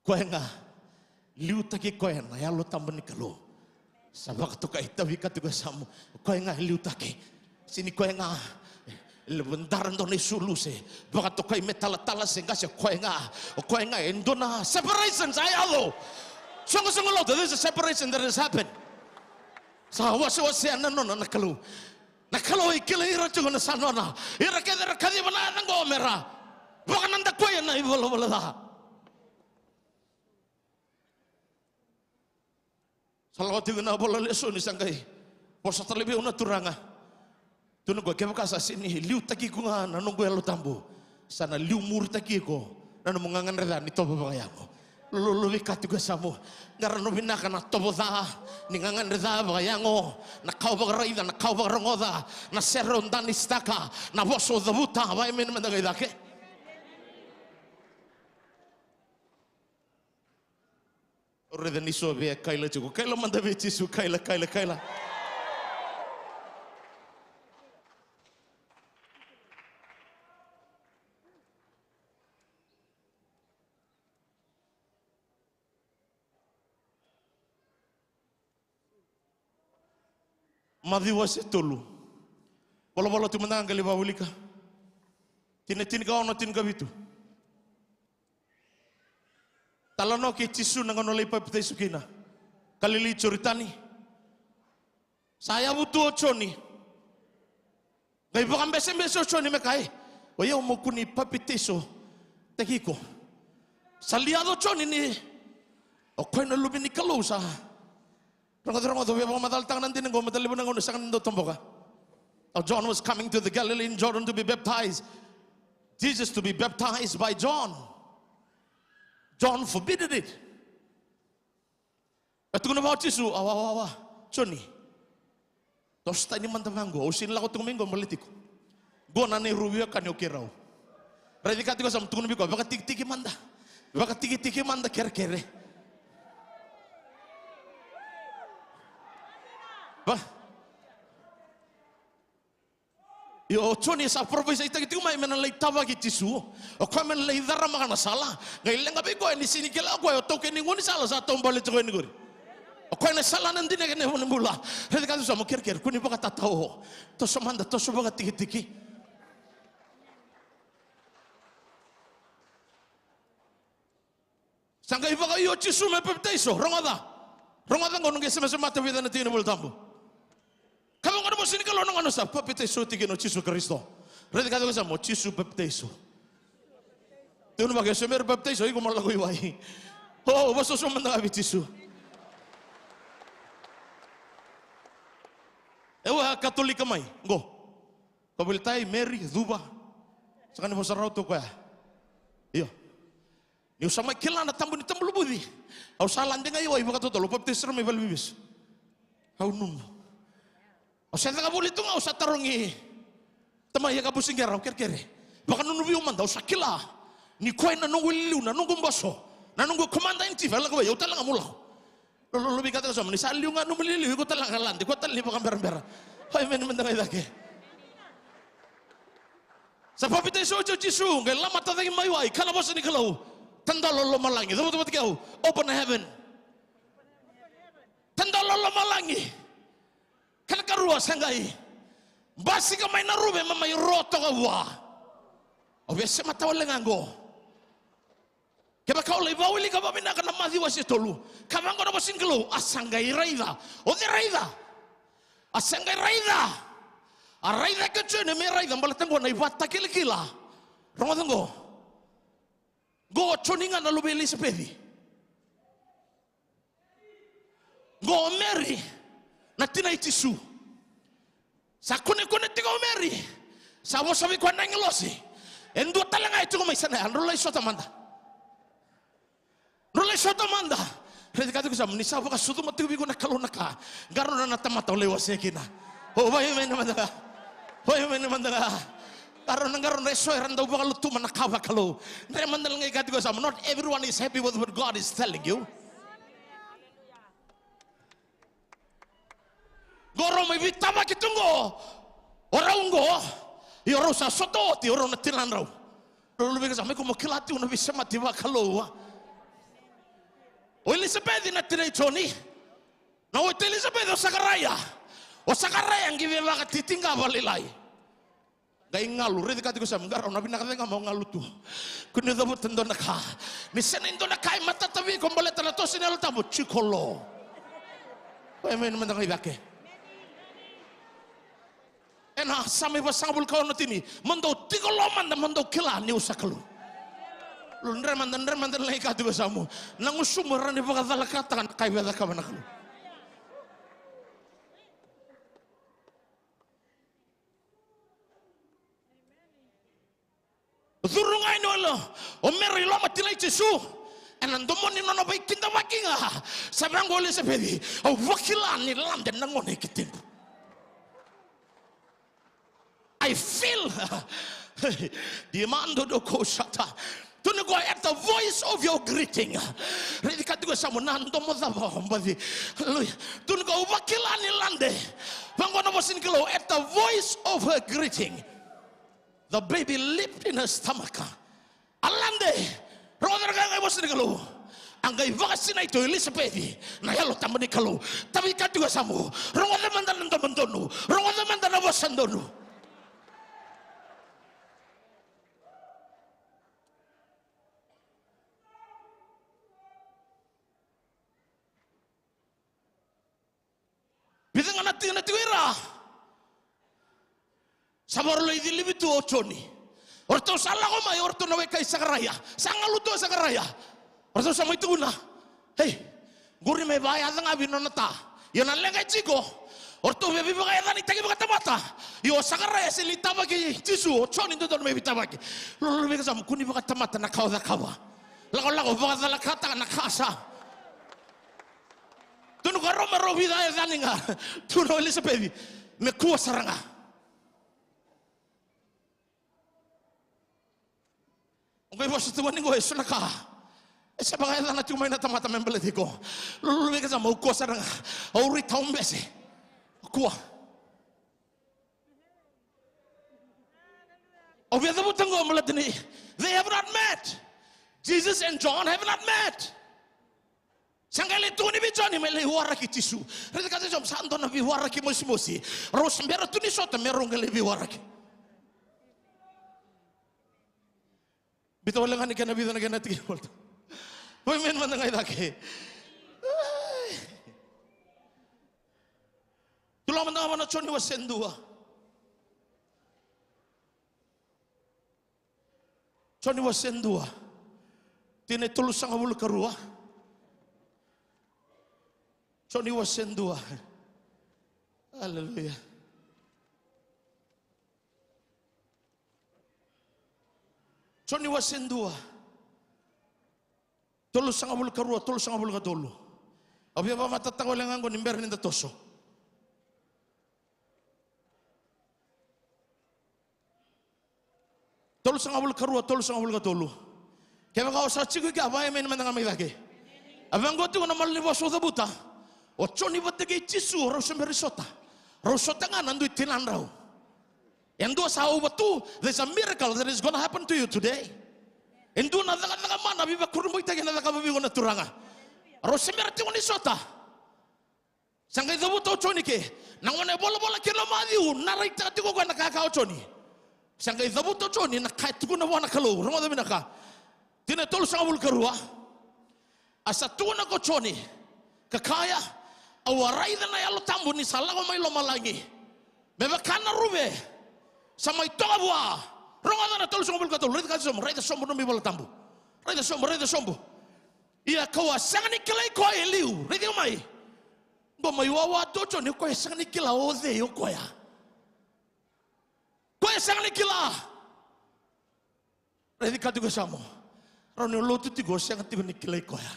Koya ga, Liutaki koya na Yalo Tabu ni Kalou. Sa vakatokai, tavi ka tiko e yasamu. O koya ga e liutaki. Sega ni koya ga e levu dara dua na isulu se vakatokai me talatala se qase, o koya ga. O koya ga e dua na separation sa yaco. Soqosoqo lotu, there's a separation that has happened. Sa wasewasea na nona na Kalou. Na Kalou e kilai ira tiko na sa nona. Ira kece era kaciva na yaca oqo me ra vakanadakuya na ivalavala ca. Sa lako tiko na ivola lesoni, sa qai vosa tale vei au na Turaga. Tukuna o koya, kevaka sa sega ni liutaki iko ga na noqu Yalo Tabu, sa na liumuritaki iko na nomu gagadre ca ni tovo vakayago. Lolovi ka tiko e yasamu. Qarauna vinaka na tovo ca ni gagadre ca vakayago, na ka o vakaraica, na ka o vakarogoca, na sere o danisitaka, na vosa o cavuta. Vakaemeni mada ga i cake. O raica ni so vei e kaila tiko. Kaila mada vei Jisu, kaila, kaila, kaila. Maciu wase tolu. Volavola tu mada ga, qai lai wilika. Tikina tinikaono, tinikavitu. Talanoa kei Jisu na gauna lai papitaiso kina Kalili, Joritani. Sa yavu tu o Joni. Qai vakabesebese o Joni me kaya, o yau mo kua ni papitaisotaki iko. Sa lai yaco o Joni ni o koya na Luve ni Kalou sa. Rogoca, rogoca, via vakamacalataka na dina qo, mata levu na gauna sega ni dau toboka. Now John was coming to the Galilean Jordan to be baptized. Jesus to be baptized by John. John forbidden it. E tukuna vua o Jisu, awa, awa, awa, Joni. Toso tani mada vaqo, au sega ni lako tiko mai qo baleti iko. Qo na neirau veiwekani o keirau. Raici ka tiko sa mo tukuna vei koya, vakatikitiki mada. Vakatikitiki mada kerekere. Va. Io, o Joni sa parofisaitaki tiko mai me na lai tavaki Jisu. O koya me na lai caramaka na sala. Qai leqa vei koya ni sega ni kila o koya o taukei ni gaunisala sa taubale tiko yani qori. O koya na sala na dina kei na vu ni bula. Raici ka tiko sa mo kerekere, kua ni vakatatao. Toso mada, toso vakatikitiki. Sa qai vakaio o Jisu me papitaiso, rogoca. Rogoca qo, na qai semasemata vei ira na tiki ni iVolatabu. Ka vaqo na vosa ni Kalou na gauna sa papitaiso tiko kina o Jisu Karisito. Raici ka tiko sa mo Jisu papitaiso. Tukuna vaka, e so me ra papitaiso, iko mo lako i wai. O, vosota mada ga vei Jisu. E, au a Katolika mai qo. Ko volitai Meri, cuva. Sega ni vosa rawa tu o koya. Io. Niu sa mai kila na tabu ni tabu luvuci. Au sa lade ga i wai vakatotolo, papitaiso sara mai valeniveivesu. Au nunu. Au sa caka voli tu ga, au sa tarogi tamai Yakabu Siqera, au kerekere. Vakanunu vei au mada, au sa kila. Ni koya na noqu iliuliu, na noqu boso. Na noqu commander in chief, e lako vei au, au tale ga meu lako. Lolovi ka tiko sa mo, ni sa liu ga nomu iliuliu, iko tale ga lade, iko tale ni vakaberabera. Oi, emeni mada ga i cake. Sa papitaiso oti o Jisu, qai lamata cake mai wai, kaya na vosa ni Kalou. Tadola lomalagi, cavuta vata kei au, open heaven. Tadola lomalagi. Kena karua sa qai basika mai na ruve me mai ro toka vua. Au via semata wale ga qo. Kevaka o lai vakawilika vakavinaka na Maciu wase tolu, ka vaqo na vosa ni Kalou, a sa qai raica. O cei raica? A sa qai raica. A raica ke o Joni me raica, baleta qo na ivakatakilakila. Rogoca qo. Qo o Joni ga na luve i Ilisapeci. Qo o Meri, na tina i Jisu. Sa kunekune tiko o Meri. Sa vosa vei koya na agilosi. E dua tale ga e tiko mai, sa na ya, drau lai sota mada. Drau lai sota mada. Raici ka tiko sa mo, ni sa vakasucuma tiko vei iko na Kalou na ka. Qarauna na tamata o lai wasea kina. O, vakaemeni mada ga. Vakaemeni mada ga. Qarauna, qarauna, e so era dau vakalutuma na ka vakalou. Dre mada ga i ka tiko sa mo, not everyone is happy with what God is telling you. Qo rau mai veitavaki tu qo. O rau qo. Ia o rau sa sota oti, o rau na tinadrau. Rau luvei ka sa mai, ko mo kila tiko na veisemati vakalou, a? O Ilisapeci na tinai Joni. Na wati Ilisapeci o Sakaraia. O Sakaraia qai via vakatitiqa vakalailai. Qai galu, raici ka tiko e yasamu, qarauna, na vinaka cake ga mo galu tu. Kua ni cavuta e dua na ka. Ni sega ni dua na ka e matata vei iko baleta na toso ni Yalo Tabu, jiko lo. Ko e mai ni mada ga i cake. Ena Same vasagavulu ka ono, tini: Mo dou jiko lo mada, mo dou kila niu sa Kalou. Lo, dre mada, dre mada na lai ka tiko e yasamu. Na gusumu e rawa ni vakacalakataka na ka e via cakava na Kalou. Curu ga yani o Meri i loma, tinai Jisu. Ena domo ni nona veikidavaki ga, sa vaqo o Ilisapeci: Au vakila ni lade na gone i ketequ. I feel. Dimando do kosata. Tukuni koya, at the voice of your greeting. Raici ka tiko e yasamu, na domo cava o baci. Hallelujah. Tukuni koya, au vakila ni lade. Vaqo na vosa ni Kalou, at the voice of her greeting. The baby leaped in her stomach. A lade. Rogoca na ka e vosa ni Kalou. A qai vakasinaiti o Ilisapeci na Yalo Tabu ni Kalou. Tavi ka tiko e yasamu. Rogoca mada na domo donu. Rogoca mada na vosa donu. Vica ga na tikina tiko i ra. Sa vakarau lai cilivi tu o Joni. O ratou sa lako mai, o ratou na weka i Sakaraia. Sa galu tu o Sakaraia. O ratou sa mai tukuna: Ei, qori me vakayaca ga vei nona ta. Io, na leqa e jiko. O ratou via veivakayacanitaki vakatamata. Io, o Sakaraia sega ni tavaki Jisu, o Joni dodonu me veitavaki. Lolo vei ka yasamu, kua ni vakatamata na ka o cakava. Lakolako vakacalakataka na ka sa. Tukuna koya, rau me rau veicayacani ga. Tukuna o Ilisapeci, me kua sara ga. Oqo e vosa tu yani qo, e so na ka e sa vakayacana tiko mai na tamata me baleti iko. Lolo vei ka yasamu, au kua sara ga. Au rui tau bese. Kua. Au via cavuta qo baleta ni, they have not met. Jesus and John have not met. Sa qai lai tukuni vei Joni me lai waraki Jisu. Raica ka tiko e yasamu, sa dua na veiwaraki mosimosi. Rau se bera tu ni sota me rau qai lai veiwaraki. Biuta wale ga ni kena vica na kena tiki volta. Oi, amen mada ga i cake. Ai. Tula mada ga vua na Joni wase dua. Joni wase dua. Tikina e tolusagavulu ka rua. Joni wase dua. Aleluya. Joni wase dua. Tolusagavulu ka rua, tolusagavulu ka tolu. Au via vakamatatataka wale ga qo ni bera ni da toso. Tolusagavulu ka rua, tolusagavulu ka tolu. Kevaka o sa tiko i ke, a vaya mai ni mada ga mai cake. A vaqo tiko na malanivosa au cavuta. O Joni vata kei Jisu rau se bera ni sota. Rau sota ga na dui tinadrau. E dua sa ova tu, there's a miracle that is gonna happen to you today. E dua na cakacaka mana veivakurabuitaki ena cakava vei iko na Turaga. Rau se bera tiko ni sota. Sa qai cavuta o Joni ke, na gauna e volavola kina o Maciu, na raitaka tiko o koya na ka e kaya o Joni. Sa qai cavuta o Joni na ka e tukuna vua na Kalou, rogoca vinaka. Tikina e tolusagavulu ka rua. A sa tukuna ko Joni, ka kaya, au a raica na Yalo Tabu ni sa lako mai lomalagi me vaka na ruve sa mai toka vua. Rogoca na tolusagavulu ka tolu, raica ka sobu, raica sobu nomu iVola Tabu. Raica sobu, raica sobu. Ia kau a sega ni kilai koya e liu. Raici au mai. Qo mai wawa tu o Joni, o koya e sega ni kila o cei o koya. Koya e sega ni kila. Raici ka tiko e yasamu. Rawa ni o lotu tiko, o sega tiko ni kilai koya.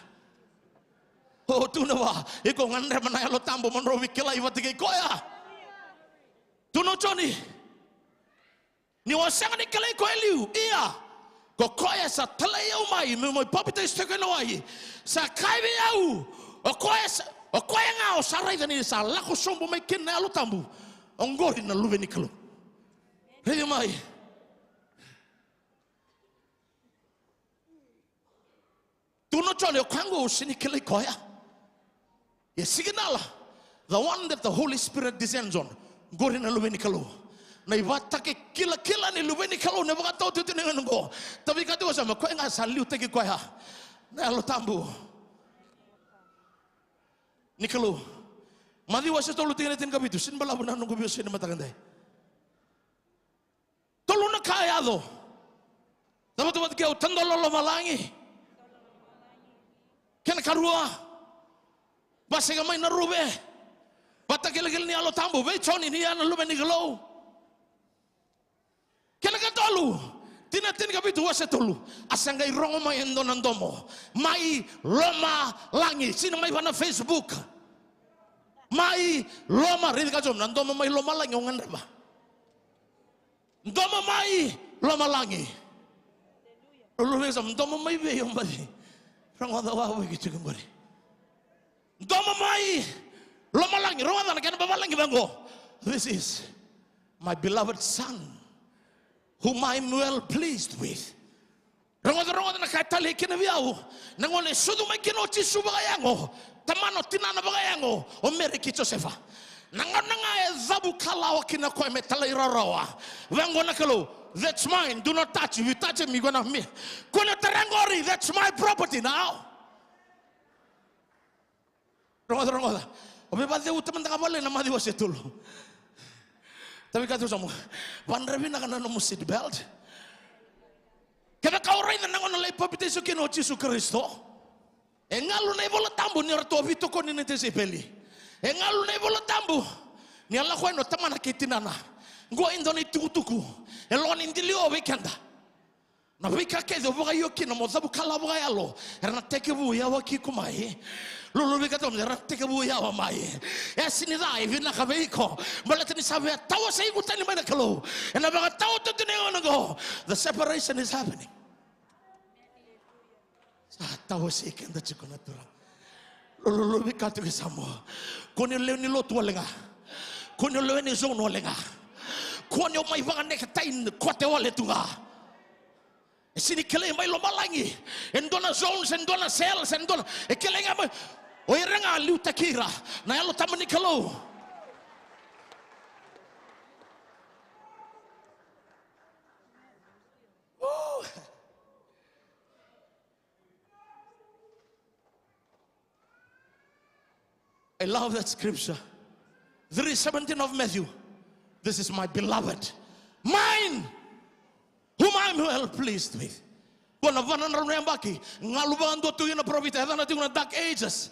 O tukuna vua, iko gadreva na Yalo Tabu mo drau veikilai vata kei koya. Tukuna o Joni. Niu a sega ni kilai koya e liu, ia ko koya sa talai au mai meu mai papitaisotaki ena wai, sa kaya vei au, o koya sa, o koya ga o sa raica ni sa lako sobu mai kina na Yalo Tabu, oqori na Luve ni Kalou. Raici mai. Tukuna o Joni, o koya qo au sega ni kilai koya. Ia signal, the one that the Holy Spirit descends on. Qori na Luve ni Kalou. Na ivakatakilakila ni Luve ni Kalou, na ivakataotioti ni gauna qo. Tavi ka tiko sa ma koya ga sa liutaki koya na Yalo Tabu ni Kalou. Maciu wase tolu tikina tinikavitu, sega ni balavu na noqu veiwasei ni mataka edai. Tolu na ka e yaco. Cavatavata kei au, tadola lomalagi. Kena karua, basika mai na ruve. Vakatakilakila ni Yalo Tabu vei Joni ni ya na Luve ni Kalou. Kena katolu, tina tinikavitu wase tolu. A sa qai rogo mai e dua na domo mai lomalagi. Sega ni mai vua na Facebook. Mai loma, raica ka Joni, na domo mai lomalagi o gadreva. Domo mai lomalagi. Lululu vei sa, domo mai vei o baci? Rogoca wavoki tiko qori. Domo mai lomalagi, rogoca na kena vavalagi vaqo. This is my beloved son, whom I am well pleased with. Rogoca, rogoca na ka e talei kina vei au. Na gauna e sucu mai kina o Jisu vakayago, tamana o tinana vakayago, o Meri kei Josefa. Na gauna ga e cavu kalawa kina o koya me talairawarawa, vaqo na Kalou, that's mine, do not touch, if you touch me, gonna me. Kua ni tara qori, that's my property now. Rogoca, rogoca. O via vakaceuta mada ga vale na Maciu wase tolu. Tavi ka tiko sa mo. Vadre vinaka na nomu seat belt. Kevaka o raica na gauna lai papitaiso kina o Jisu Karisito, e galu na iVola Tabu ni ratou a veitokoni na tisaipeli. E galu na iVola Tabu ni a lako yani o tamana kei tinana. Qo e dua na itukutuku e lako ni dilio vei keda. Na veika kece o vakaio kina mo cavu kalawa vakayalo, era na tekivu yawa ki iko mai. Lululu vei ka tiko, era na tekivu yawa mai. E sega ni ca, e vinaka vei iko. Baleta ni sa via tawasei iko tani mai na Kalou ena vakataotioti ni gauna qo. The separation is happening. Sa tawasei keda tiko na Turaga. Lululu vei ka tiko e yasamu. Kua ni lewe ni lotu wale ga. Kua ni lewe ni zone wale ga. Kua ni o mai vakaneketai kote wale tu ga. E sega ni kilai mai lomalagi e dua na zone, se dua na cell, se dua na, e kilai ga mai. O ira ga liutaki ira na Yalo Tabu ni Kalou. Woo. I love that scripture. Three seventeen of Matthew. This is my beloved, mine, whom I'm well pleased with. Vua na va na drau na yabaki, galu vakadua tu kina na parofita, e yacana tiko na dark ages.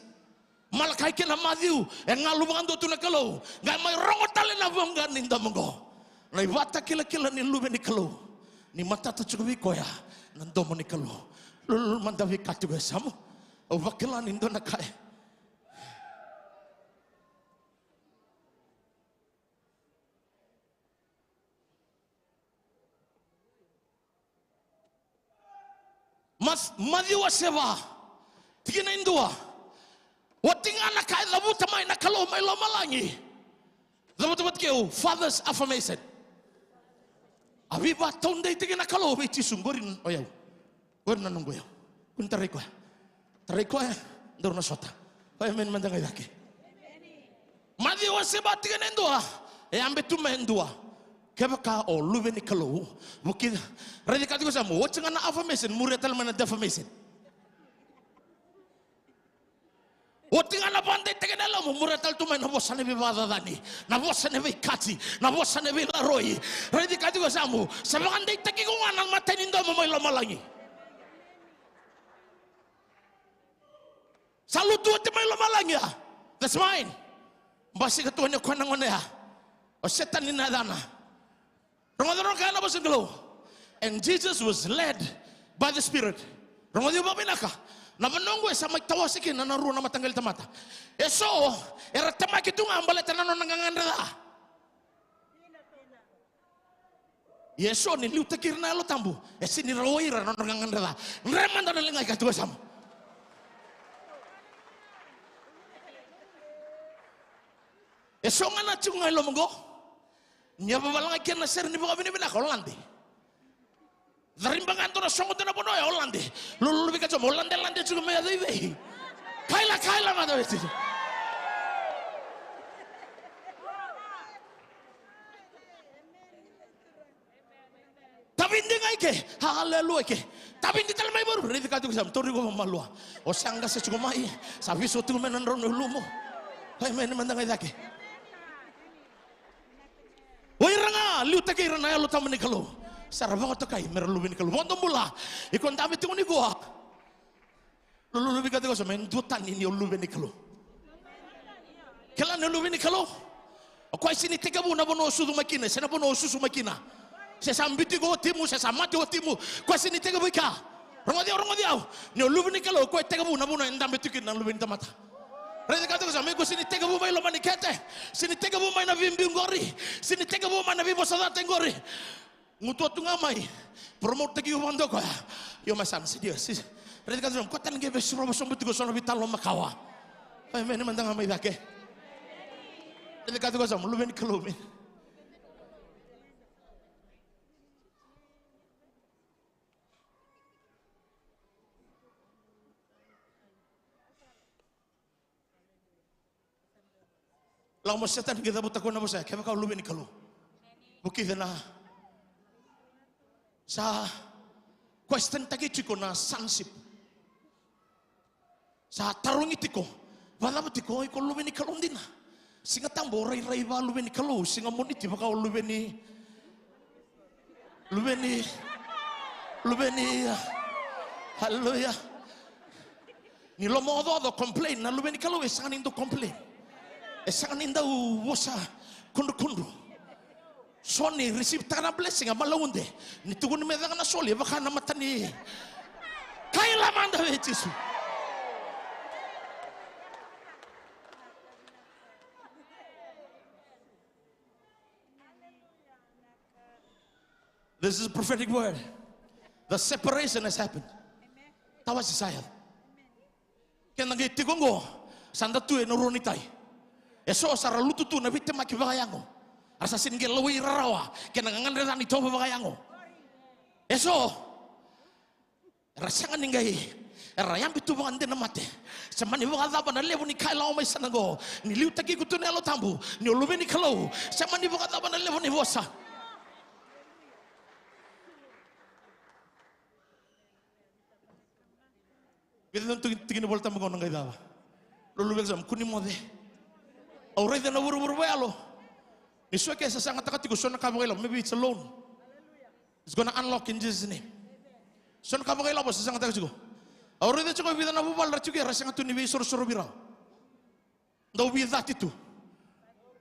Malakai kei na Maciu, e galu vakadua tu na Kalou. Qai mai rogo tale na voqa ni domo qo. Na ivakatakilakila ni Luve ni Kalou. Ni matata tiko vei koya na domo ni Kalou. Lululu mada vei ka tiko e yasamu. Au vakila ni dua na ka e. Mas, Maciu wase va, tikina e dua. Oti ga na ka e cavuta mai na Kalou mai lomalagi. Cavuta vata kei au, Father's affirmation. A veivakataudeitaki na Kalou vei Jisu, qori o yau. Qori na noqu yau. Kua ni tarai koya. Tarai koya, daru na sota. Koya meni mada ga i cake. Maciu wase va tikina e dua, e yabe tu mai e dua. Kevaka o luve ni Kalou, vukica. Raici ka tiko yasamu, oti ga na affirmation, muria tale mai na defamation. Oti ga na vakadeitaki na yalomu, muria tale tu mai na vosa ni veivakacacani, na vosa ni veikati, na vosa ni veilaroi. Raici ka tiko yasamu, sa vakadeitaki iko ga na matai ni domo mai lomalagi. Sa lutu oti mai lomalagi ya. That's mine. Basika tu o koya na gone ya. O Setani na yacana. Rogoca, rogoca na vosa ni Kalou. And Jesus was led by the Spirit. Rogoci au vakavinaka. Na vanua oqo e sa mai tawase kina na rua na mataqali tamata. Eso era temaki tu ga baleta na nona gagadre ca. Ia so ni liutaki ira na Yalo Tabu, e sega ni rawai ira na nodra gagadre ca. Dre mada na liga i ka tiko yasamu. E so ga na tiko ga i loma oqo. Ni a vavalagi kina na sere ni vakavinavinaka o Ladi. Cariba ga dua na soqo dua na vanua e o lade. Lululu vei ka tiko mai, o ladelade tiko mai, a cei vei? Kaila, kaila mada vei tiko. Tavidi ga i ke. Haleluya i ke. Tavidi tale mai varu. Raici ka tiko sa, tauri iko vakamalua. O sa qase tiko mai. Sa viso tiko mai na drau na ulumu. Amen, mada ga i cake. O ira ga liutaki ira na Yalo Tabu ni Kalou, sa ra vakatokai me ra luve ni Kalou. Vodo bula, iko dabe tiko nikua. Lululu vei ka tiko sa, me duatani ni o luve ni Kalou. Kila ni o luve ni Kalou. O koya sega ni tekivu na vanua o sucu mai kina, se na vanua o susu mai kina. Se sa biuti iko o timu, se sa mate o timu. Koya sega ni tekivu i ka. Rogoci au, rogoci au. Ni o luve ni Kalou, o koya e tekivu na vanua e dabe tiko kina na luve ni tamata. Raica ka tiko sa, me iko sega ni tekivu mai loma ni kete. Sega ni tekivu mai na veibiu qori. Sega ni tekivu mai na veivosacata qori. Gutuwa tu ga mai. Promote taki iko vakadua koya. Io, my son, sega ni, sega ni. Raica ka tiko sa, koya tale qai veisurova sobu tiko so na veitalanoa makawa. Amen, mada ga mai cake. Raica ka tiko sa, luve ni Kalou me. Lako mo Setani qai cavuta koya na vosa ya, kevaka o luve ni Kalou. Vukica na. Sa question taki tiko na sonship. Sa tarogi tiko. Vakacava tiko iko luve ni Kalou dina? Siga Tabu o rairai vaka luve ni Kalou, siga Moniti vaka o luve ni Luve ni, luve ni, haleluya. Ni lomaocaoca complain, na luve ni Kalou e sega ni dau complain. E sega ni dau vosa kudrukudru. So ni receive taka na blessing, a malaude. Ni tukuni me caka na soli, e vaka na mata ni. Kaila mada vei Jisu. This is a prophetic word. The separation has happened. Tawasi sa yaco. Keda qai tiko oqo, sa da tu ena rua ni tai. Eso sa ra lutu tu na veitemaki vakayago. A sa sega ni qai lawai ira rawa kei na gagadre ca ni tovo vakayago. Eso era sega ni qai, era yabi tu vakadina na mate. Se mani vakacava na levu ni ka e lako mai sana oqo, ni liutaki iko tu na Yalo Tabu, ni o luve ni Kalou, se mani vakacava na levu ni vosa. Vica na tiki, tiki ni Vola Tabu qo na qai cava? Lululu vei ka sa, kua ni moce. Au raica na vuravura vakayalo. Ni so ke sasagataka tiko so na ka vakailavo, maybe it's a loan. It's gonna unlock in Jesus' name. So na ka vakailavo sa sasagataka tiko. Au raica tiko e vica na vuvale ra tiko, era sega tu ni veisorosoro vei rau. Dau veicati tu.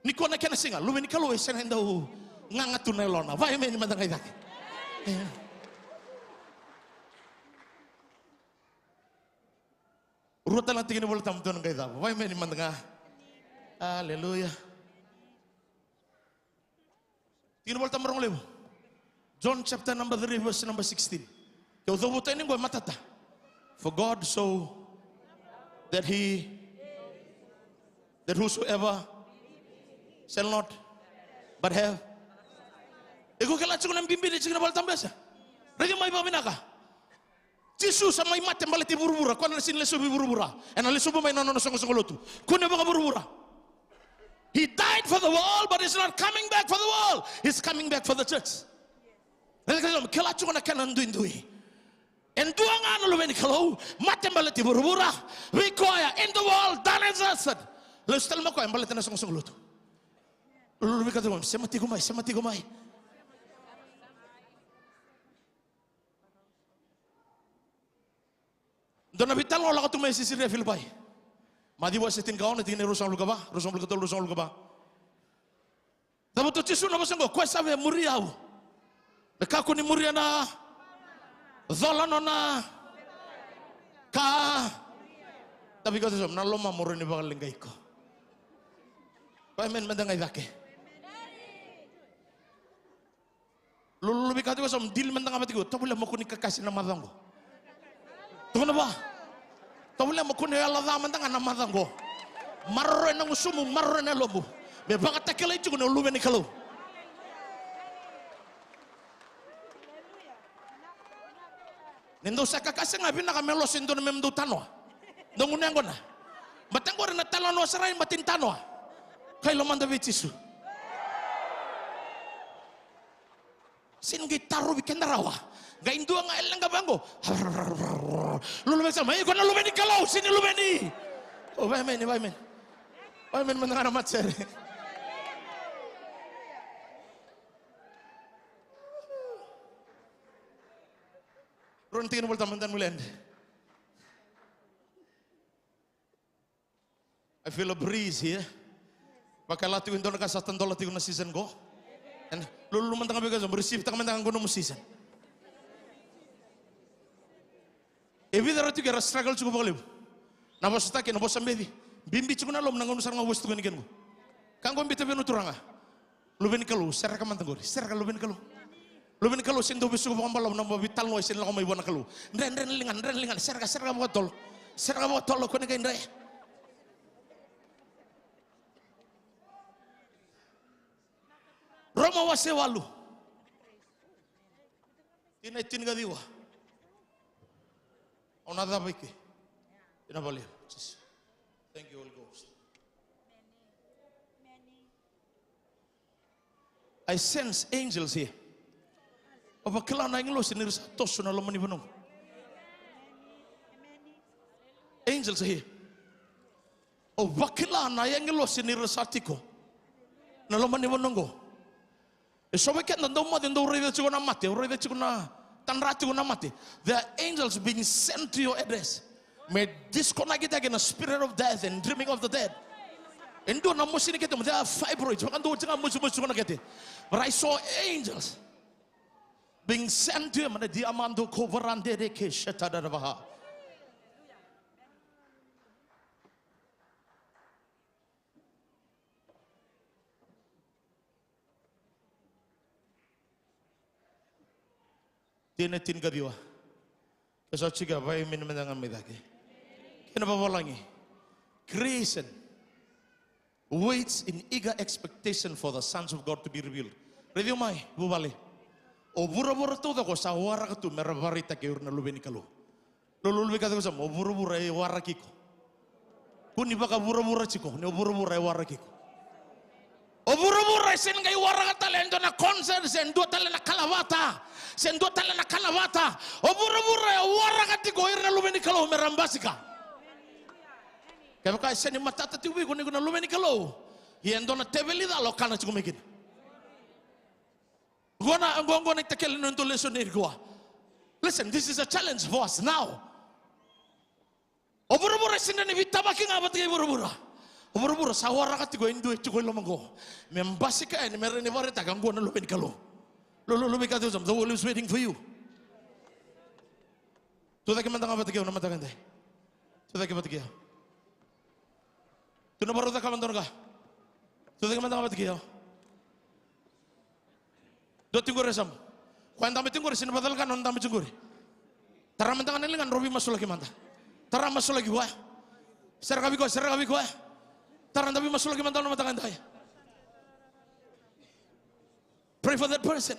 Nikua na kena siga, luve ni Kalou e sega ni dau gaga tu na yalona. Vakaemeni mada ga i cake. Rua tale na tiki ni Vola Tabu dua na qai cava. Vakaemeni mada ga. Aleluya. Tiki ni Vola Tabu rogo levu. John chapter number three, verse number sixteen. Ke o cavuta yani qo e matata. For God so that he, that whosoever shall not but have. Iko kila tiko na bibi ni tiki ni Vola Tabu ya sa? Raica mai vakavinaka. Jisu sa mai mate baleti vuravura, koya na sega ni lesuvi vuravura. Ena lesuvi mai na nona soqosoqo lotu. Kune vakavuravura. He died for the world, but he's not coming back for the world. He's coming back for the church. Raica ka sa, kila tiko na kena duidui. E dua ga na luve ni Kalou, mate baleti vuravura, vei koya, in the world, done and dusted. Lesu tale mai koya baleta na soqosoqo lotu. Lululu vei ka tiko mai, sema tiko mai, sema tiko mai. Dua na veitalanoa lako tu mai Sisaria Filipai. Maciu wase tinikaono, tikina e ruasagavulu ka va, ruasagavulu ka tolu, ruasagavulu ka va. Cavuta o Jisu na vosa oqo, ko koya sa via muri au, me kakua ni muria na cola nona ka. Tavi ka toso, na lomamu rawa ni vakaleqai iko. Vakaemeni mada ga i cake. Lululu vei ka tiko sa, dili mada ga vata tiko, tovolea mo kua ni kakase na macawa qo. Tukuna vua. Tovolea mo kua ni yalo ca mada ga na macawa qo. Maroroya na gusumu, maroroya na yalomu. Me vakatakilai tiko ni o luve ni Kalou. Ni dou sa kakase ga vinaka me loso e dua na memu dou tanoa. Dou gunu yaqona. Bata qori na talanoa sara i bati ni tanoa. Kai lomada vei Jisu. Sini qai tarovi keda rawa. Qai dua ga e leqa vaqo. Lulu vei sama, iko na luve ni Kalou, sini luve ni. O vaimeni, vaimeni. Vaimeni mada ga na matasere. Rua na tikina volita mada na mulende. I feel a breeze here. Vakila tiko e dua na ka sa tadola tiko na season qo. And lululu mada ga vei koya, receive taka mada ga qo nomu season. E vica era tiko era struggle tiko vakalevu. Na vosataki, na vosa beci. Bibi tiko na loma na gauna sara ga vosa tiko ni kena qo. Ka qo biuta vei na turaga. Luve ni Kalou, sereka mada qori, sereka luve ni Kalou. Luve ni Kalou, sega ni dau vesuka vakabalavu na bau veitalanoa, e sega ni lako mai vua na Kalou. Dre, dre na ligana, dre na ligana, sereka, sereka vakatotolo. Sereka vakatotolo, kua ni qai dre. Roma wase walu. Tikina e tinikaciwa. Au na cava i ke. Ina vale. Thank you, Holy Ghost. I sense angels here. Au vakila na agilosi ni ra sa toso na loma ni vanua qo. Angels are here. Au vakila na agilosi ni ra sa tiko na loma ni vanua qo. E so vei keda dau moce, dau raica tiko na mate, au raica tiko na tadra tiko na mate. There are angels being sent to your address. Me disconnect-taki na spirit of death and dreaming of the dead. E dua na mosi ni kete, there are fibroids. Vakadua tiko ga mosimosi tiko na kete. But I saw angels being sent to him. Na diamando kovarande de ke shetadavaha. Tikina e tinikaciwa. Ke sa tiko, vakaimini mada ga mai cake. Kena vavalagi. Creation waits in eager expectation for the sons of God to be revealed. Raici au mai, vuvale. O vuravura taucoko sa waraka tu me ra vakaraitaki o ira na luve ni Kalou. Lululu vei koya tiko yasamu, o vuravura e waraki iko. Kua ni vakavuravura tiko, ni o vuravura e waraki iko. O vuravura e sega ni qai waraka tale e dua na concert, se dua tale na kalavata, se dua tale na kalavata. O vuravura e waraka tiko o ira na luve ni Kalou me ra basika. Kevaka e sega ni matata tiko vei iko ni ko na luve ni Kalou, ia e dua na teveli cala o kana tiko mai kina. Qo na, qo, qo na itakele ni noda lesoni nikua. Listen, this is a challenge for us now. O vuravura e sega ni veitavaki ga vata kei vuravura. O vuravura sa waraka tiko e dua e tiko i loma qo me basika yani, me rawa ni vakaraitaka qo na luve ni Kalou. Lululu vei koya tiko yasamu, the world is waiting for you. Tucake mada ga vata kei au na mataka edai. Tucake vata kei au. Tou na vakarau cakava dua na ka. Tucake mada ga vata kei au. Dua tiko qori yasamu. Koya dabe tiko qori, sega ni vakacalaka na nona dabe tiko qori. Tara mada ga na ligana, drau veimasulaki mada. Tara masulaki koya. Sereka vei koya, sereka vei koya. Tara, da veimasulaki mada na mataka edai. Pray for that person.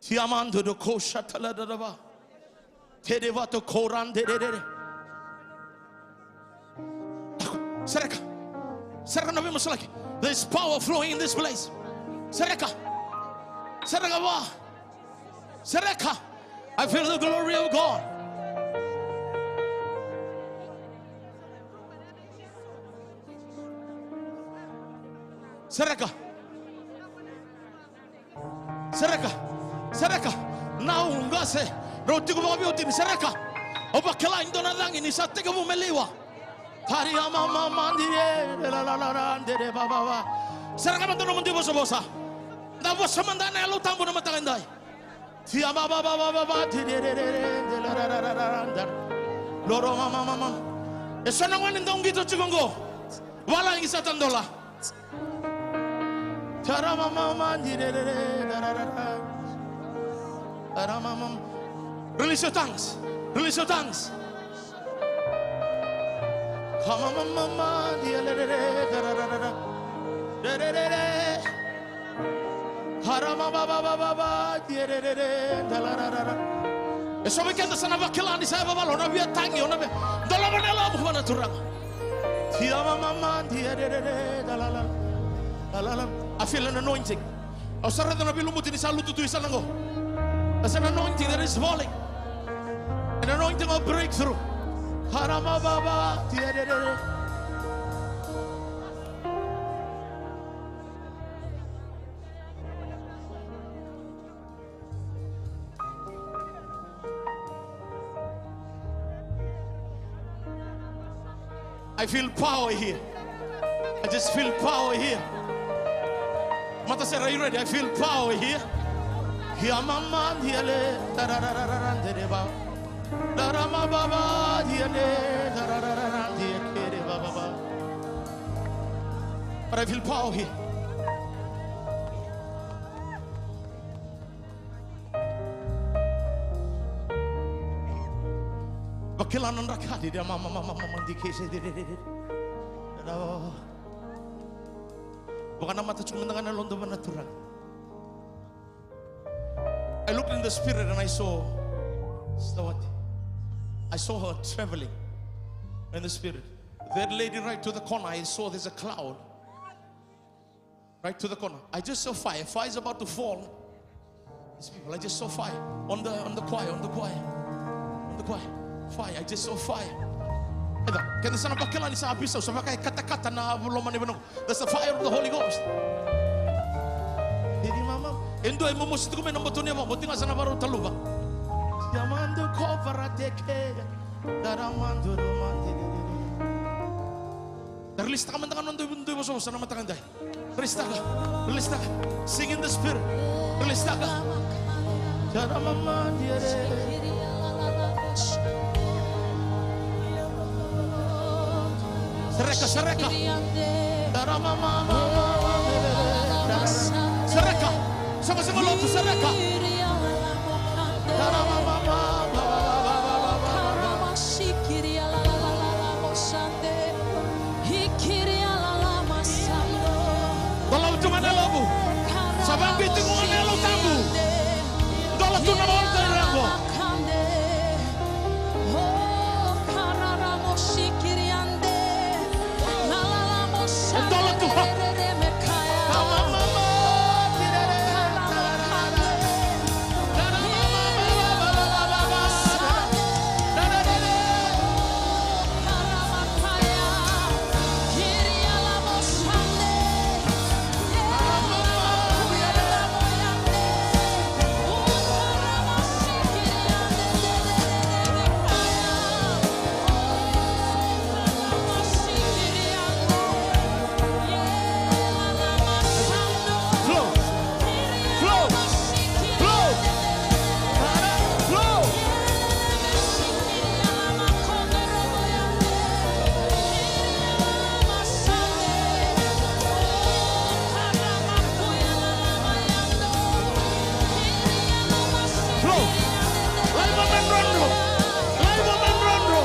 Tiamando do ko shatala da da ba. Tede vato koran de de de de. Sereka. Sereka na veimasulaki. There's power flowing in this place. Sereka. Sereka va. Sereka. I feel the glory of God. Sereka. Sereka. Sereka. Nau qase. Rau tiko vakaveiwatini. Sereka. Au vakila e dua na cagi ni sa tekivu me liwa. Tari ama mama dire. La la la la dire ba ba ba. Sereka mada na nomu ivosavosa. Da vosa mada na Yalo Tabu na mataka edai. Tia ba ba ba ba ba ba dire dire dire. Loro mama mama. E so na gone dau qito tiko qo. Valagi sa tadola. Taramamama, direrere, dararara. Taramamam. Release your tongues. Release your tongues. Kamamamama, direrere, dararara. Dererere. Haramababababa, dierere, dalararara. E so vei keda sa na vakila ni sa yavavala, o na via tagi, o na via dolava na yalomu vua na Turaga. Tiamamama, dierere, dalala, dalala. I feel an anointing. Au sa raica na veilumuti ni sa lutu tu i sana qo. There's an anointing that is falling. An anointing of breakthrough. Haramababa, dierere. I feel power here. I just feel power here. Matasere, are you ready? I feel power here. Hiamama, hiale, tarararara, dereba. Daramababa, hiale, tarararara, diekere, bababa. But I feel power here. Vakila na dra ka dede, mama, mama, mama, dikese, dede, dede. Vakanamata tiko mada ga na yaloda vua na Turaga. I looked in the spirit and I saw Stawati. I saw her traveling in the spirit. That lady right to the corner, I saw there's a cloud. Right to the corner. I just saw fire. Fire is about to fall. These people, I just saw fire. On the, on the choir, on the choir. On the choir. Fire, I just saw fire. Eda, keda sa na vakila ni sa visau, sa vaka e katakata na loma ni vanua. That's the fire of the Holy Ghost. Didi mama. E dua e momosi tiko mai na boto ni yavava, oti ga sa na varau taluva. Yamando kovara teke. Daramando romande. Da release taka mada ga na noda dui, dui vosavosa na mataka edai. Release taka. Release taka. Sing in the spirit. Release taka. Jara mama diere. Sereka, sereka. Jara mama, mama, mama. Sereka. Sega, sega lotu, sereka. Jara mama, mama, mama. Dola tu ga na yalomu. Sa vakabiti tu ga na Yalo Tabu. Dola tu na altar qo. E dola tu ga. Flow. Flow. Flow. Flow. Flow. Lai vakadrodro. Lai vakadrodro.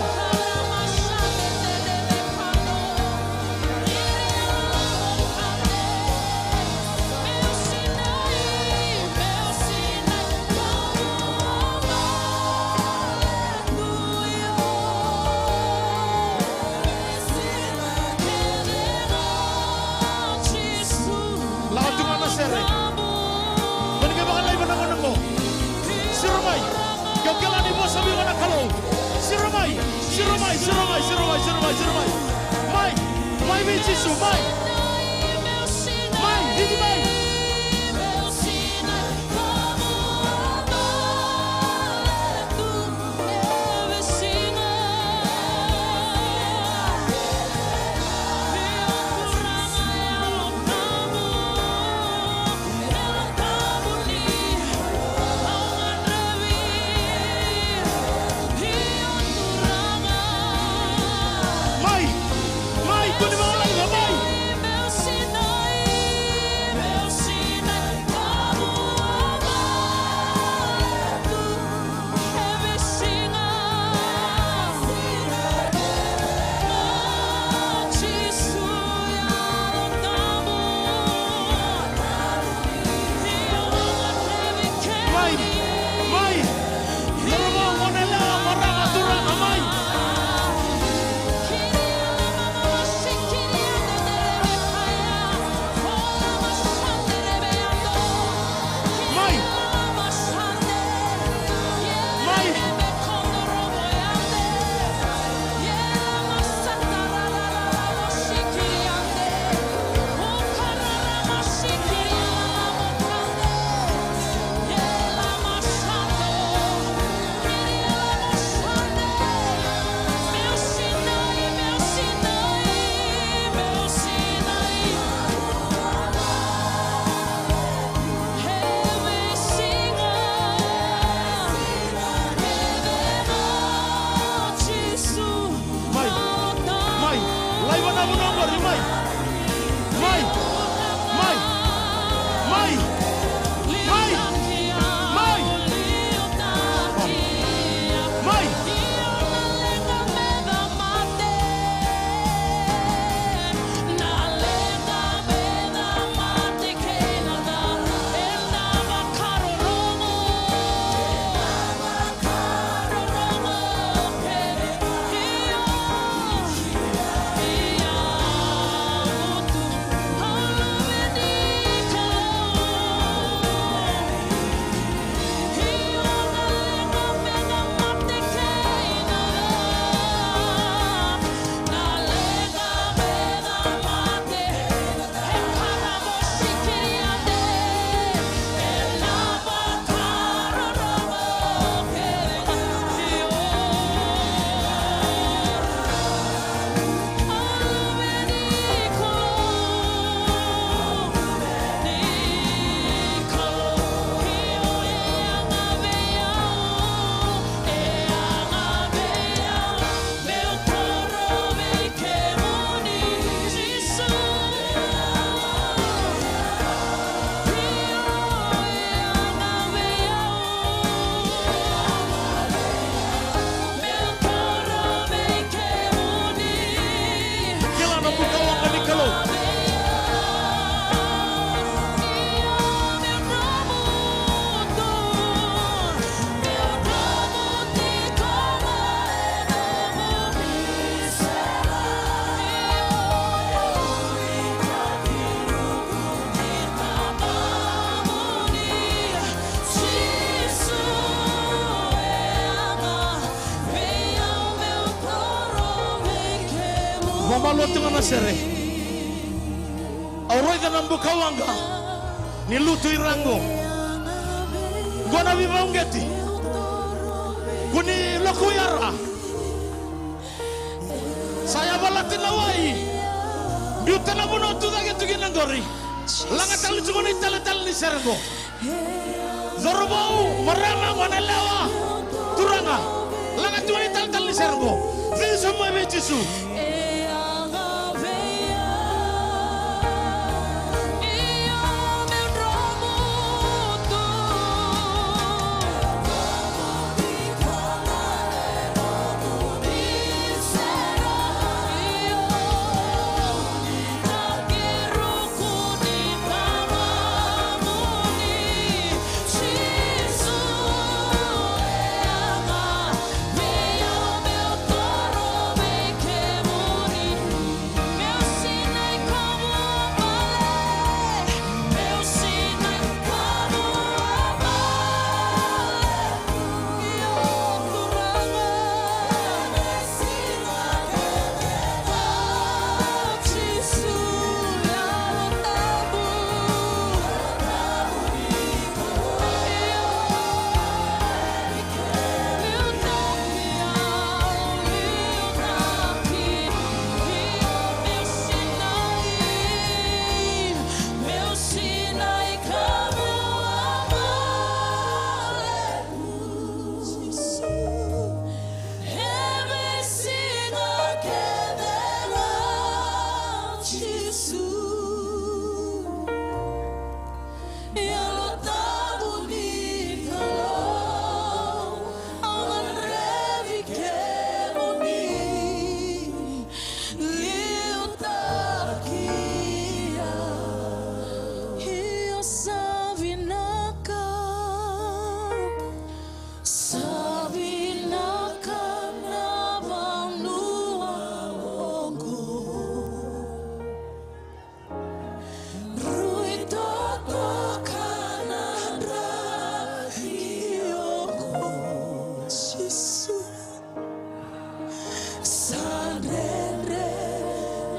Lako tu ga na sere. Mo ni qai vakalaiva na gauna qo. Siro mai. Ke o kila ni vosa vei iko na Kalou. Siro mai. Siro mai, siro mai, siro mai, siro mai, siro mai. Mai. Mai vei Jisu, mai. Mai, idi mai. Mai, mai, kua ni vakalaiva, mai. Tu ga na sere. Au raica na bukawaqa ni lutu i ra qo. Qo na veivakauqeti. Kua ni lokuya ra. Sa yavalati na wai. Biuta na vanua tu cake tu kina qori. Laga tale tiko na italetale ni sere qo. Cauravou, marama, goneyalewa, turaga, laga tiko na italetale ni sere qo. Cici sobu mai vei Jisu. Yalo Tabu ni Kalou, au gadrevi kemuni, liutaki au. Io sa vinaka, sa vinaka na vanua oqo. Rui totoka na draki oqo, Jisu. Sa dredre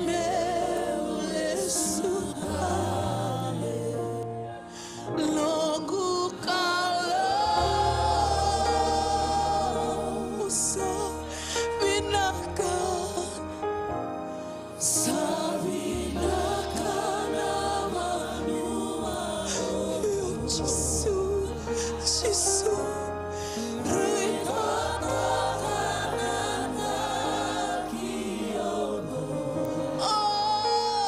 meu lesu tale. Noqu Kalou sa vinaka. Sa vinaka na vanua. Io Jisu, Jisu. Rui totoka na draki oqo. O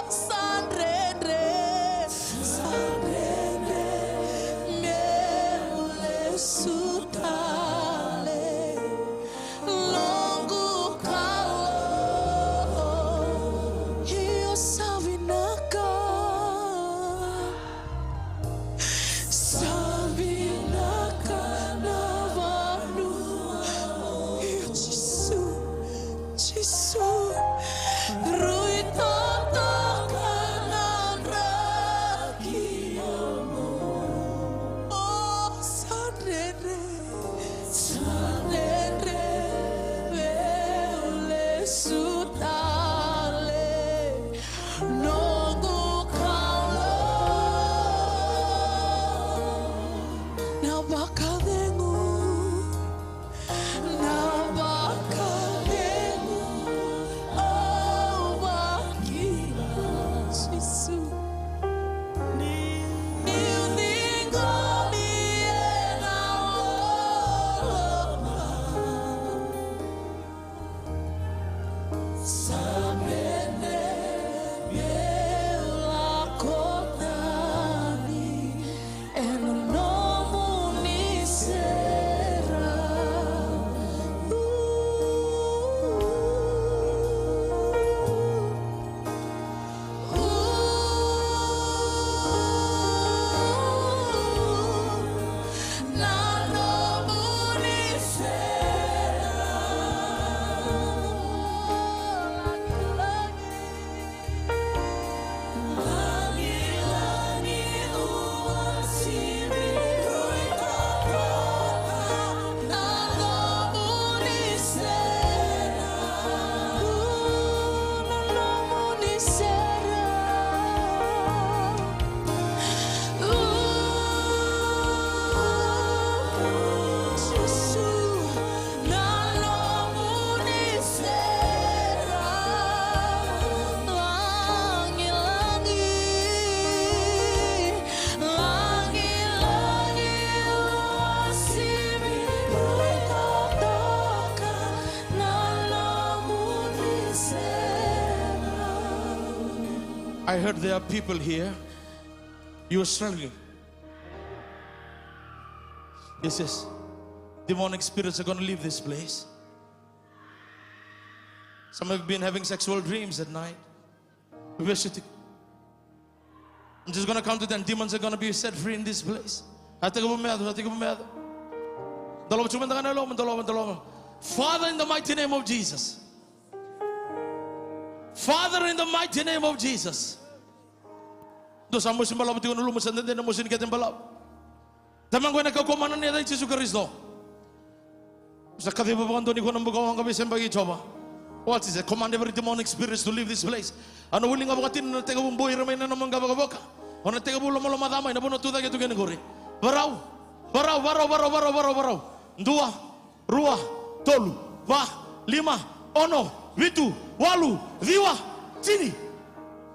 sa dredre, sa dredre meu lesu tale. Noqu Kalou, I heard there are people here. You are struggling. Yes, yes. Demonic spirits are gonna leave this place. Some have been having sexual dreams at night. Vesu tiko. I'm just gonna count to ten. Demons are gonna be set free in this place. A tekivu me yaco, a tekivu me yaco. Dolava tiko mada ga na yalomu, dolava, dolava. Father, in the mighty name of Jesus. Father, in the mighty name of Jesus. Dou sa mosi balavu tiko na lumu, sa dede na mosi ni kete balavu. Tamaqu, ena kaukaua mana ni yaca i Jisu Karisito. Sa kaciva vakadua ni ko na bukawaqa, veisebaki Jiova. What is it? Command every demonic spirits to leave this place. Au na wili ga vakatini, na tekivu boi ira mai na nomu qavokavoka. O na tekivu lomaloma ca mai na vanua tu cake tu kina qori. Varau. Varau, varau, varau, varau, varau, varau. Dua, rua, tolu, va, lima, ono, vitu, walu, ciwa, tini.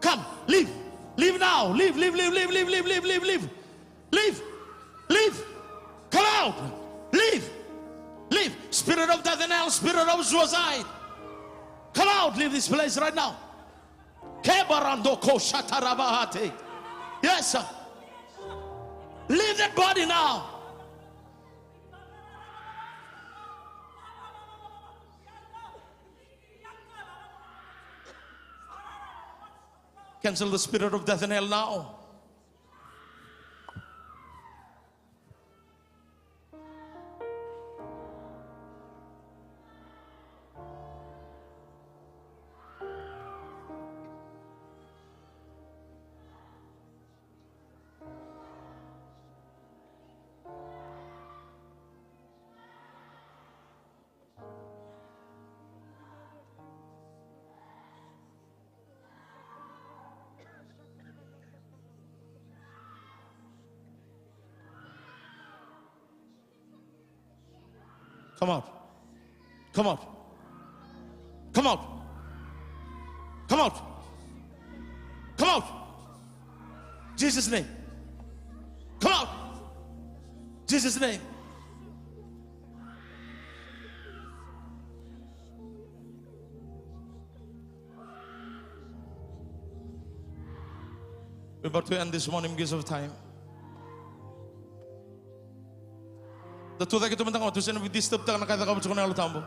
Come, leave. Leave now. Leave, leave, leave. Leave. Leave. Come out. Leave. Leave. Spirit of death and hell, spirit of suicide. Come out. Leave this place right now. Kebarando ko shatarabahate. Yes, sir. Leave that body now. Cancel the spirit of death and hell now. Come out. Come out. Come out. Come out. Come out. Jesus' name. Come out. Jesus' name. We're about to end this morning because of time. Da tucake tu mada ga, tu sega ni disturb taka na ka e cakava tiko na Yalo Tabu.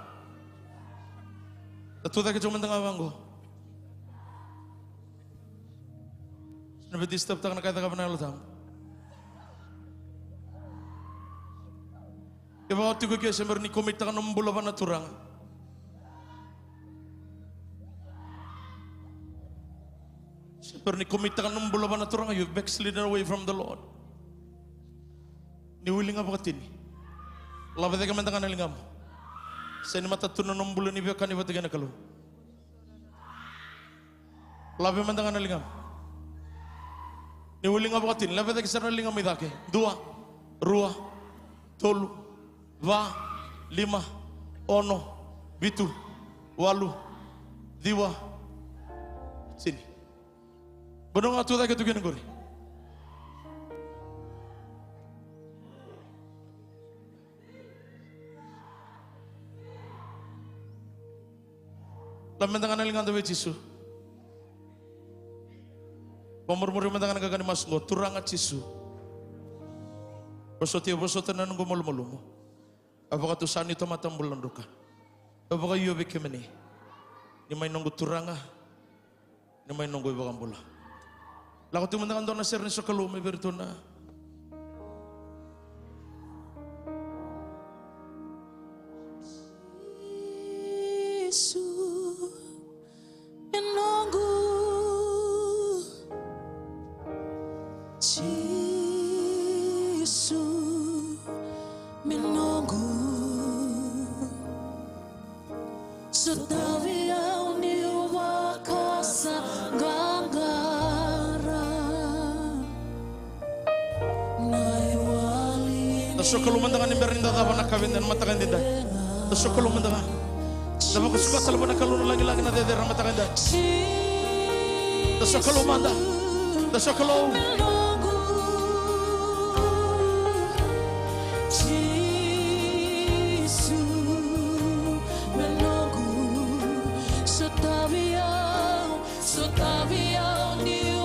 Da tucake tu mada ga vaqo. Sega ni disturb taka na ka e cakava na Yalo Tabu. Kevaka o tiko ke, se bera ni commit taka nomu bula vua na Turaga. Se bera ni commit taka nomu bula vua na Turaga, you backslidden away from the Lord. Ni wili ga vakatini. Lave cake mada ga na ligamu. Se ni matata tu na nomu bula ni veiwekani vata kei na Kalou. Lave mada ga na ligamu. Ni wili ga vakatini, lave cake sara na ligamu i cake. Dua, rua, tolu, va, lima, ono, vitu, walu, ciwa, tini. Vanua ga tu cake tu kina qori. Lave mada ga na ligada vei Jisu. Vamurimuri mada ga na qaqa ni masu qo. Turaga Jisu, vosoti, vosota na noqu malumalumu. Au vakatusa niu tamata bula druka. Au vakaio vei kemuni. Ni mai noqu Turaga. Ni mai noqu iVakabula. Lako tiko mada ga dua na sere ni sokalou mai vei iratou na. Jisu, me noqu. Jisu, me noqu. Sotavi au niu vakasaqaqara. Na iwali. Da sokalou mada ga ni bera ni da cava na ka vei da na mataka edaidai. Da sokalou mada ga. Da vakasuka tale vua na Kalou na lagilagi na cecere na mataka edaidai. Da sokalou mada. Da sokalou. Jisu, me noqu, sotavi au, sotavi au niu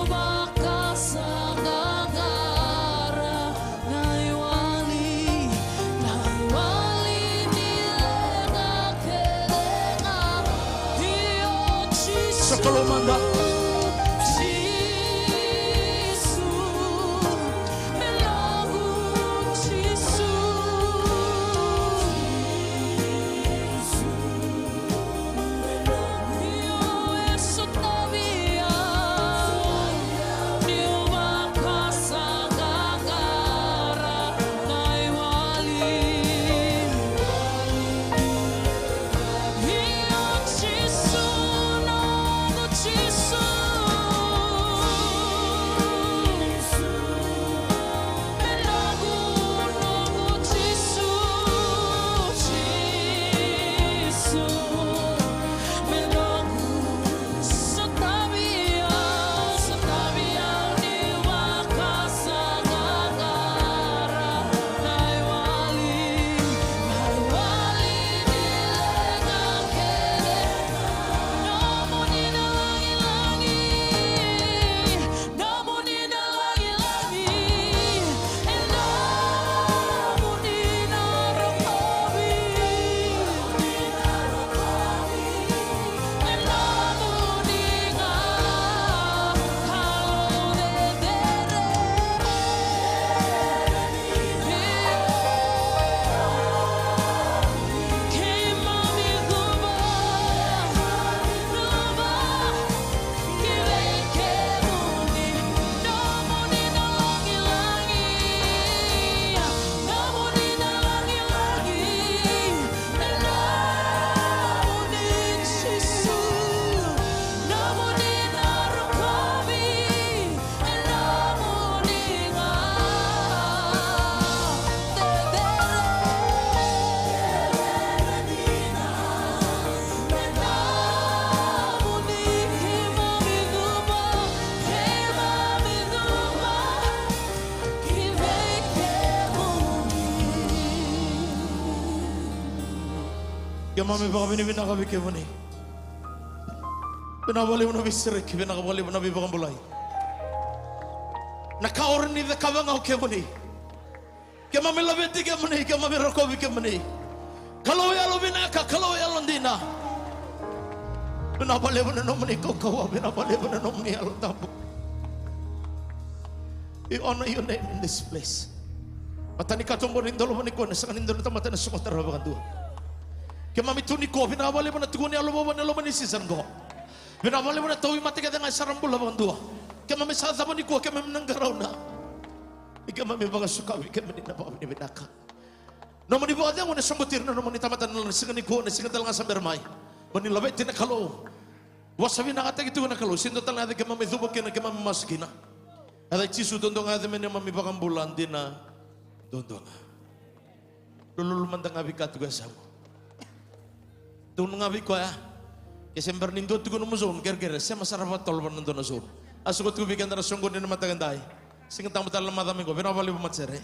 Keimami vakavinavinaka vei kemuni. Vinaka vakalevu na veisereki, vinaka vakalevu na veivakabulai. Na ka o rawa ni cakava ga o kemuni. Keimami laveti kemuni, keimami rokovi kemuni. Kalou yalovinaka, Kalou yalodina. Vinaka vakalevu na nomuni kaukauwa, vinaka vakalevu na nomuni Yalo Tabu. We honor your name in this place. Matai ni katuba ni dolava nikua, ena sega ni dua na tamata ena sogota rawa vakadua. Keimami tu nikua, vinaka vakalevu na tukuni yalo vovou ena loma ni season qo. Vinaka vakalevu na tauvimate kece ga e sa ra bula vakadua. Keimami sa cava nikua, keimami na qarauna. Ni keimami vakasuka vei kemuni na vakavinavinaka. Nomuni vakacegu ena soboti ira na nomuni tamata ena siga nikua, na siga tale ga sa bera mai. Mo ni laveti na Kalou. Vosa vinakataki tu na Kalou, se dua tale ga yaca keimami cuva kina, keimami masu kina. Yaca i Jisu duadua ga yaca me neimami vakabula dina duadua ga. Lululu mada ga vei koya tu e yasamu. Tukuna ga vei koya. Ke se bera ni dua tiko nomu zone, kerekere, sema sara vakatotolo vua na dua na zone. A soko tiko vei keda na soqoni ena mataka edai. Siga Tabu tale na macawa mai qo, vinaka vakalevu matasere.